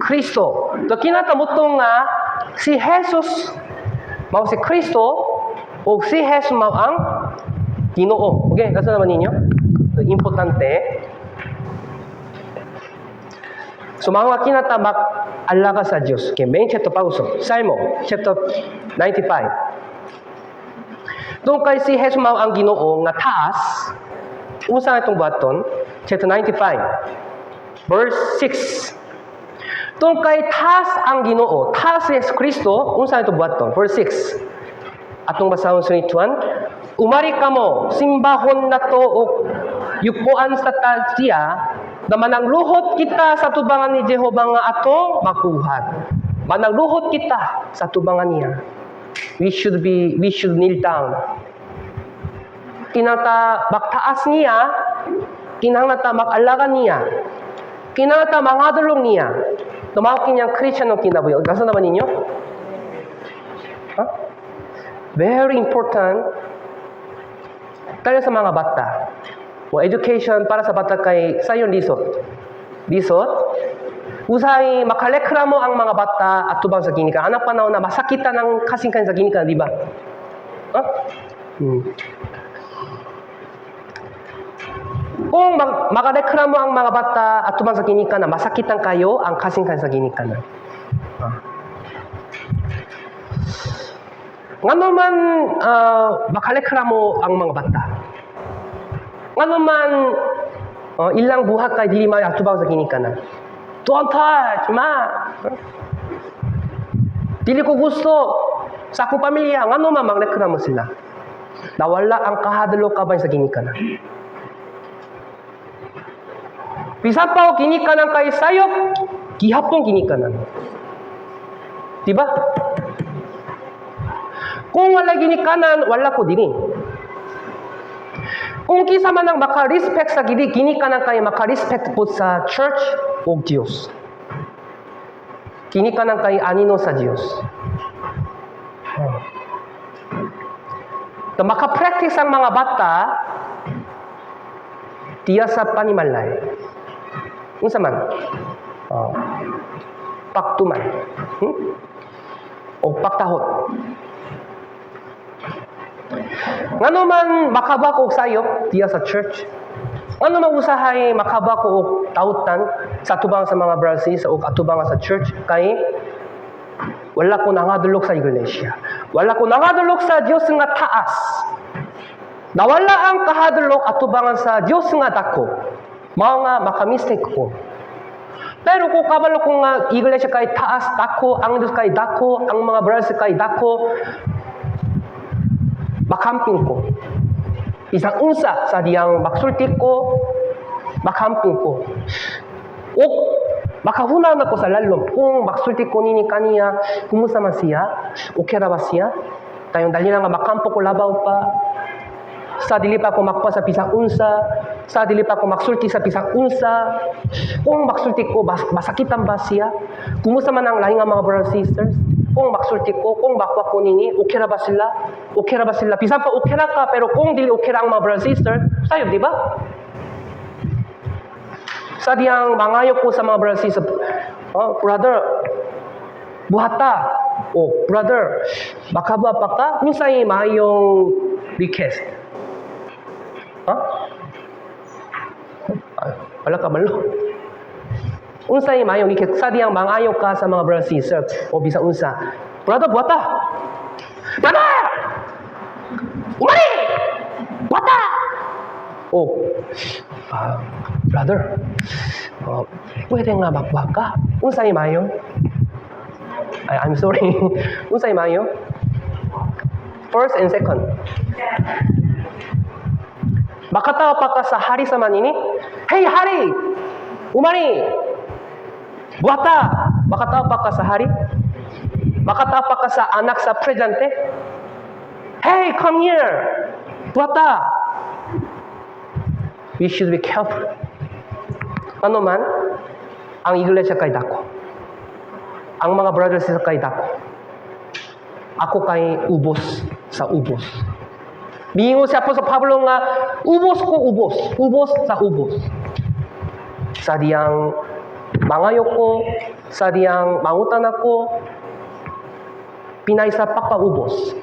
Kristo. So kinahanglan motuo nga si Jesus mao si Kristo o si Jesus mao ang Ginoo. Okay, nasa naman ninyo? So, importante. So mga kinahanglan mag-alagad sa Dios. Okay, main chapter pa uso. Salmo, chapter 95. Tungod kay si Jesus mao ang Ginoo nga taas, unsa itong buhaton? Chapter 95, verse 6. Tungod kay taas ang Ginoo, taas si Jesus Kristo, unsa itong buhaton? Verse 6. Atong basahon sa 1, "Umari kamo, simbahon nato og yukoan sa siya, na manangluhot kita sa tubangan ni Jehova nga atong mabuhat." Manangluhot kita sa tubangan niya. We should kneel down. Kinahanglan magtaas niya, kinahanglan ta mag-alagad niya, kinahanglan ta manghadlok niya. Mao kini ang Kristiyano kinabuhi. Nasa naman ninyo? Huh? Very important. Tayo sa mga bata. O education para sa bata kay sayon lisod. Lisod. Usahay makareklamo ang mga bata atubang sa ginikanan. Anang panahon na masakitan ang kasingkasin sa ginikanan, di ba? Huh? Kung makareklamo ang mga bata atubang sa ginikanan, masakitan kayo ang kasingkasin sa ginikanan. Ah. Ngano man makareklamo ang mga bata? Ngano man ilang buhat kay dili maayo atubang sa ginikanan? "Don't touch, ma. Dili ko gusto sa akong pamilya." Ngano man magreklamo sila? Nawala ang kahadlok kabay sa ginikanan. Bisan pa og ginikanan kay sayop, gihapon ginikanan. Di ba? Kung wala ginikanan, wala ko diri. Kung kinsa man ang maka-respect sa ginikanan kay maka-respect po sa church o Diyos. Ginikanan kay anino sa Diyos. So, maka-practice ang mga bata diya sa panimalay. Unsa man? Oh. Pagtuman. O pagtahot. Ngano man makabako og sayop diya sa church? Ngano man usahay makabako og tawtan sa atubang sa mga brothers o atubang sa church kay wala ko nangadulok sa iglesia. Wala ko nangadulok sa Dios nga taas. Nawala ang kahadlok atubangan sa Dios nga dako. Mao nga maka-mistake ko. Pero kung kabalo ko nga iglesia kay taas dako, ang Dios kay dako, ang mga brothers kay dako, makamping ko. Isang unsa sa diyang magsulti ko, makamping ko. O makahuna na ko sa lalom. Kung magsulti ko nini kaniya, kumusta man siya? Okay ra ba siya? Tayong dali na nga makampo ko labaw pa. Sa dili pa ko makpa sa bisag unsa, sa dili pa ko magsulti sa bisag unsa. Kung magsulti ko, masakitan ba siya? Kumusta man ang lahi nga mga brothers and sisters? Kung magsulti ko, kung makwa ko nini, okay ra ba sila? Okay ra ba sila? Bisan pa okay ra ka, pero kung dili okay ra ang mga brothers and sisters, sayo, di ba? Sa diyang mangayo ko sa mga brothers and sisters, "Oh, brother, buhata." "Oh, brother, makabuhat pa ka?" Unsay maayong request? Ha? Ay, wala ka malo. Unsay maayong request? Sa diyang mangayo ka sa mga brothers and sisters, o bisa unsa. "Brother, buhata. Brother! Umali! Buhata!" Oh, "Brother, oh, pwede nga magbuhat ka?" Unsay maayo? Ay, I'm sorry. Unsay maayo? First and second. Makatawa pa ka sa hari sa manini? "Hey, hari! Umali! Buhata!" Makatawa pa ka sa hari? Makatawa pa ka sa anak sa presidente? "Hey, come here! Buhata!" We should be careful. Ano man, ang iglesia kay dako. Ang mga brothers kay dako. Ako kay ubos sa ubos. Miingon si Apostol Pablo nga, "Ubos ko ubos, ubos sa ubos." Sa diyang mangayo ko, sa diyang mangutan ako, pinay sa pagpaubos.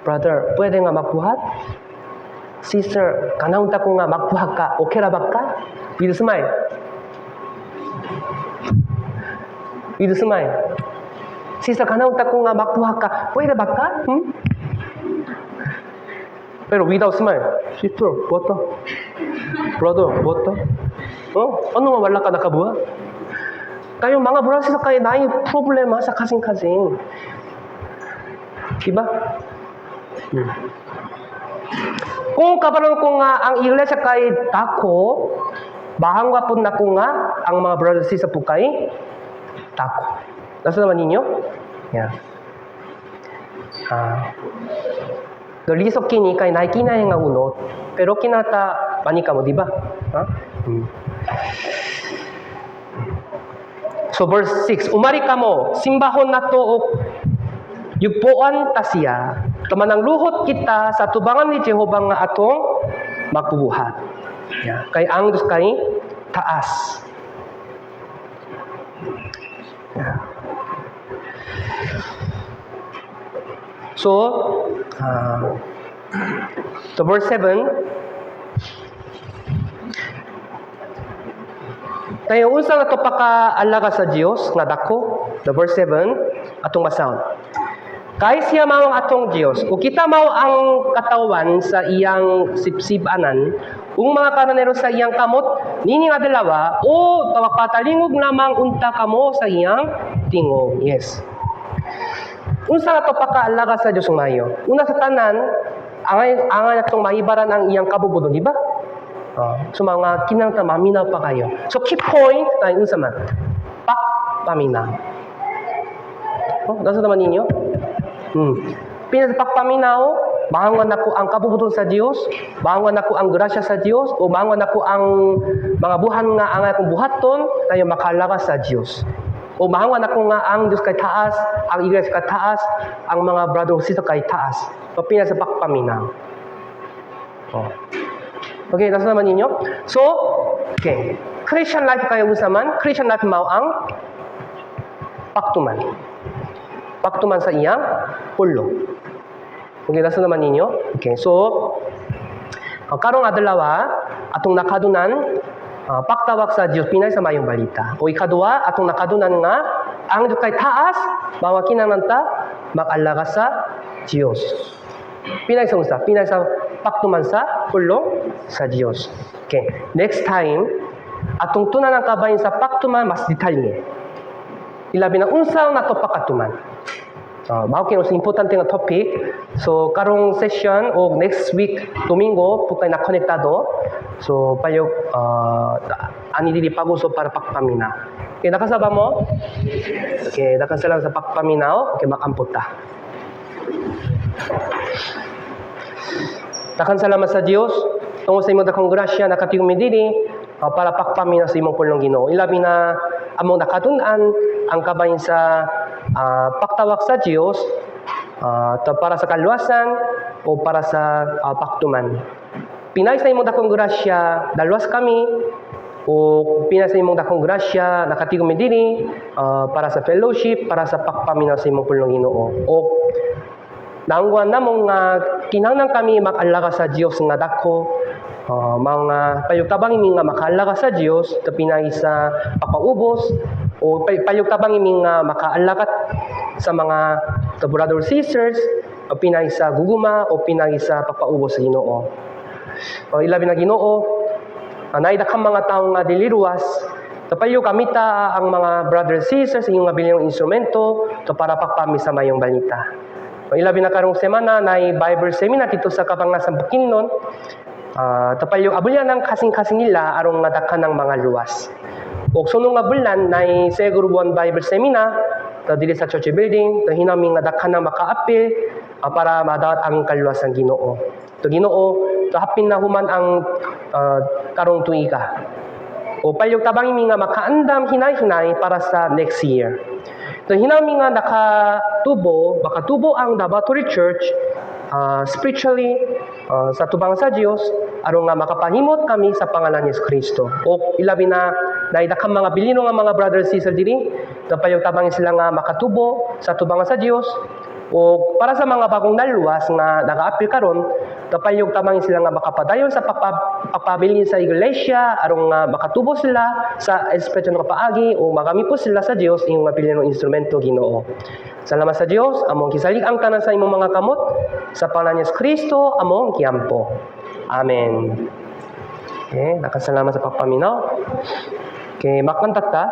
"Brother, pwede nga magbuhat? Sister, kanahon ta ko nga magbuhat ka, okay ra ba ka?" With smile. With smile. "Sister, kanahon ta ko nga magbuhat ka, pwede ba ka?" Hmm? Pero without smile, "Sister, buhata. Brother, buhata." Oh, ano nga wala ka nakabuhat? Kayo mga brothers, kayo naay problema sa kasing-kasing. Diba? Kung kabalo ko nga ang iglesia kay dako, mahangwa pud nako nga ang mga brothers, sister po kay dako. Nasa naman ninyo? Yeah. Ah. No lisod kini kay naay kinay nga unot, pero kinata manika mo, di ba? Ha? So verse 6, "Umari kamo, simbahon nato og yugpoan ta siya. Manangluhod kita sa tubangan ni Jehova nga atong magbubuhat." Yeah. Kay ang Diyos kay taas. Yeah. So, the verse 7, kaya unsa nga to pakaalaga sa Dios nga dako? The verse 7 atong basahon. "Kay siya mao ang atong Dios, ug kita mao ang katawan sa iyang sipsibanan, ug mga karnero sa iyang kamot nining adlaw, o pagpatalingog lamang unta kamo sa iyang tingog." Yes. Unsa nga to pakaalaga sa Dios mayo? Una sa tanan, angay angay natong mahibaran ang iyang kabubudon, di ba? Oh, so mga kinahanglan maminaw pa kayo. So key point kay unsa man? Pakpaminaw. Oh, nasa naman ninyo? Pinapagpaminaw, mahangwan nako ang kabubudon sa Dios, mahangwan nako ang grasya sa Dios, o mahangwan nako ang mga buhan nga ang akong buhaton, tayo makalagas sa Dios. O mahangwan nako nga ang Dios kay taas, ang iglesia kay taas, ang mga brother or sister kay taas. So, pina sa pagpaminaw. Oh. Okay, nasa naman ninyo? So, okay. Christian life kayo unsa man? Christian life mao ang pagtuman. Pagtuman sa iyang pulong. Okay, nasa naman ninyo? Okay, so, karong adlaw atong nakadunan pagtawag sa Dios pinay sa mayong balita. O ikaduha, atong nakadunan nga ang Dios kay taas, mao kinahanglan ta mag-alaga sa Dios. Pinay sa unsa? Pinay sa pagtuman sa pulong sa Dios. Okay, next time atong tunan ang kabahin sa pagtuman mas detalye. Ilabi na unsa nato pagkatuman. Mao kini importante nga topic. So karong session o next week Domingo pud kay na konektado. So payo ani dili paguso para pagpaminaw. Okay, nakasaba mo? Okay, nakasalamat sa pagpaminaw. Okay, makampot ta. Daghang salamat sa Dios tungod sa imong dakong grasya nakatingog mi diri para pagpaminaw sa imong pulong, Ginoo. Ilabi na among nakatun-an ang kabahin sa pagtawag sa Dios para sa kaluwasan o para sa pagtuman. Pinay sa imong dakong grasya, daluwas kami o pinay sa imong dakong grasya nakatigom mi diri para sa fellowship, para sa pagpaminaw sa imong pulong, Ginoo. O naungguan namo nga kinahanglan kami mag-alaga sa Dios nga dako, mga payugtabang mi nga makaalaga sa Dios pinay sa pagpaubos. O palyog tabangi mi nga makaalakat sa mga the brother sisters o pinay sa guguma o pinay sa pagpaubos sa Ginoo. O ilabi na, Ginoo, naay daghang mga tawo nga dili luwas. Tapalyog gamita ang mga brothers sisters inyong nga bilinong instrumento to para pagpami sa mayong balita. O ilabi na karong semana na Bible seminar dito sa Kabangasan, Bukidnon. Tapalyog abulyan ang kasing-kasing nila aron nga daghan ng mga luwas. O sunod nga bulan na Seguro Buwan Bible Seminar to dili sa church building to hinami nga daghan ng makaapil para madawat ang kaluwasan, Ginoo. To Ginoo, to hapin na human ang karong tuiga. O palyog tabangi mi nga makaandam hinay-hinay para sa next year. So hinami nga nakatubo, makatubo ang Davao Church spiritually sa tubang sa Dios aron nga makapahimot kami sa pangalan ni Yesu Kristo. O ilabi na naay daghang mga bilino nga mga brothers and sisters diri, palyog tabangi sila nga makatubo sa tubang sa Dios. O para sa mga bagong naluwas nga nakaapil karon, kapalyog tabangi sila nga makapadayon sa pagpabilin sa iglesia aron nga makatubo sila sa espiritu nga paagi o magamit po sila sa Dios inyong mapili ng instrumento, Ginoo. Salamat sa Dios, among gisalig ang tanan sa imong mga kamot sa pangalan ni Yesu Kristo among giampo. Amen. Okay, nakasalamat sa pagpaminaw. Okay, makanta ta.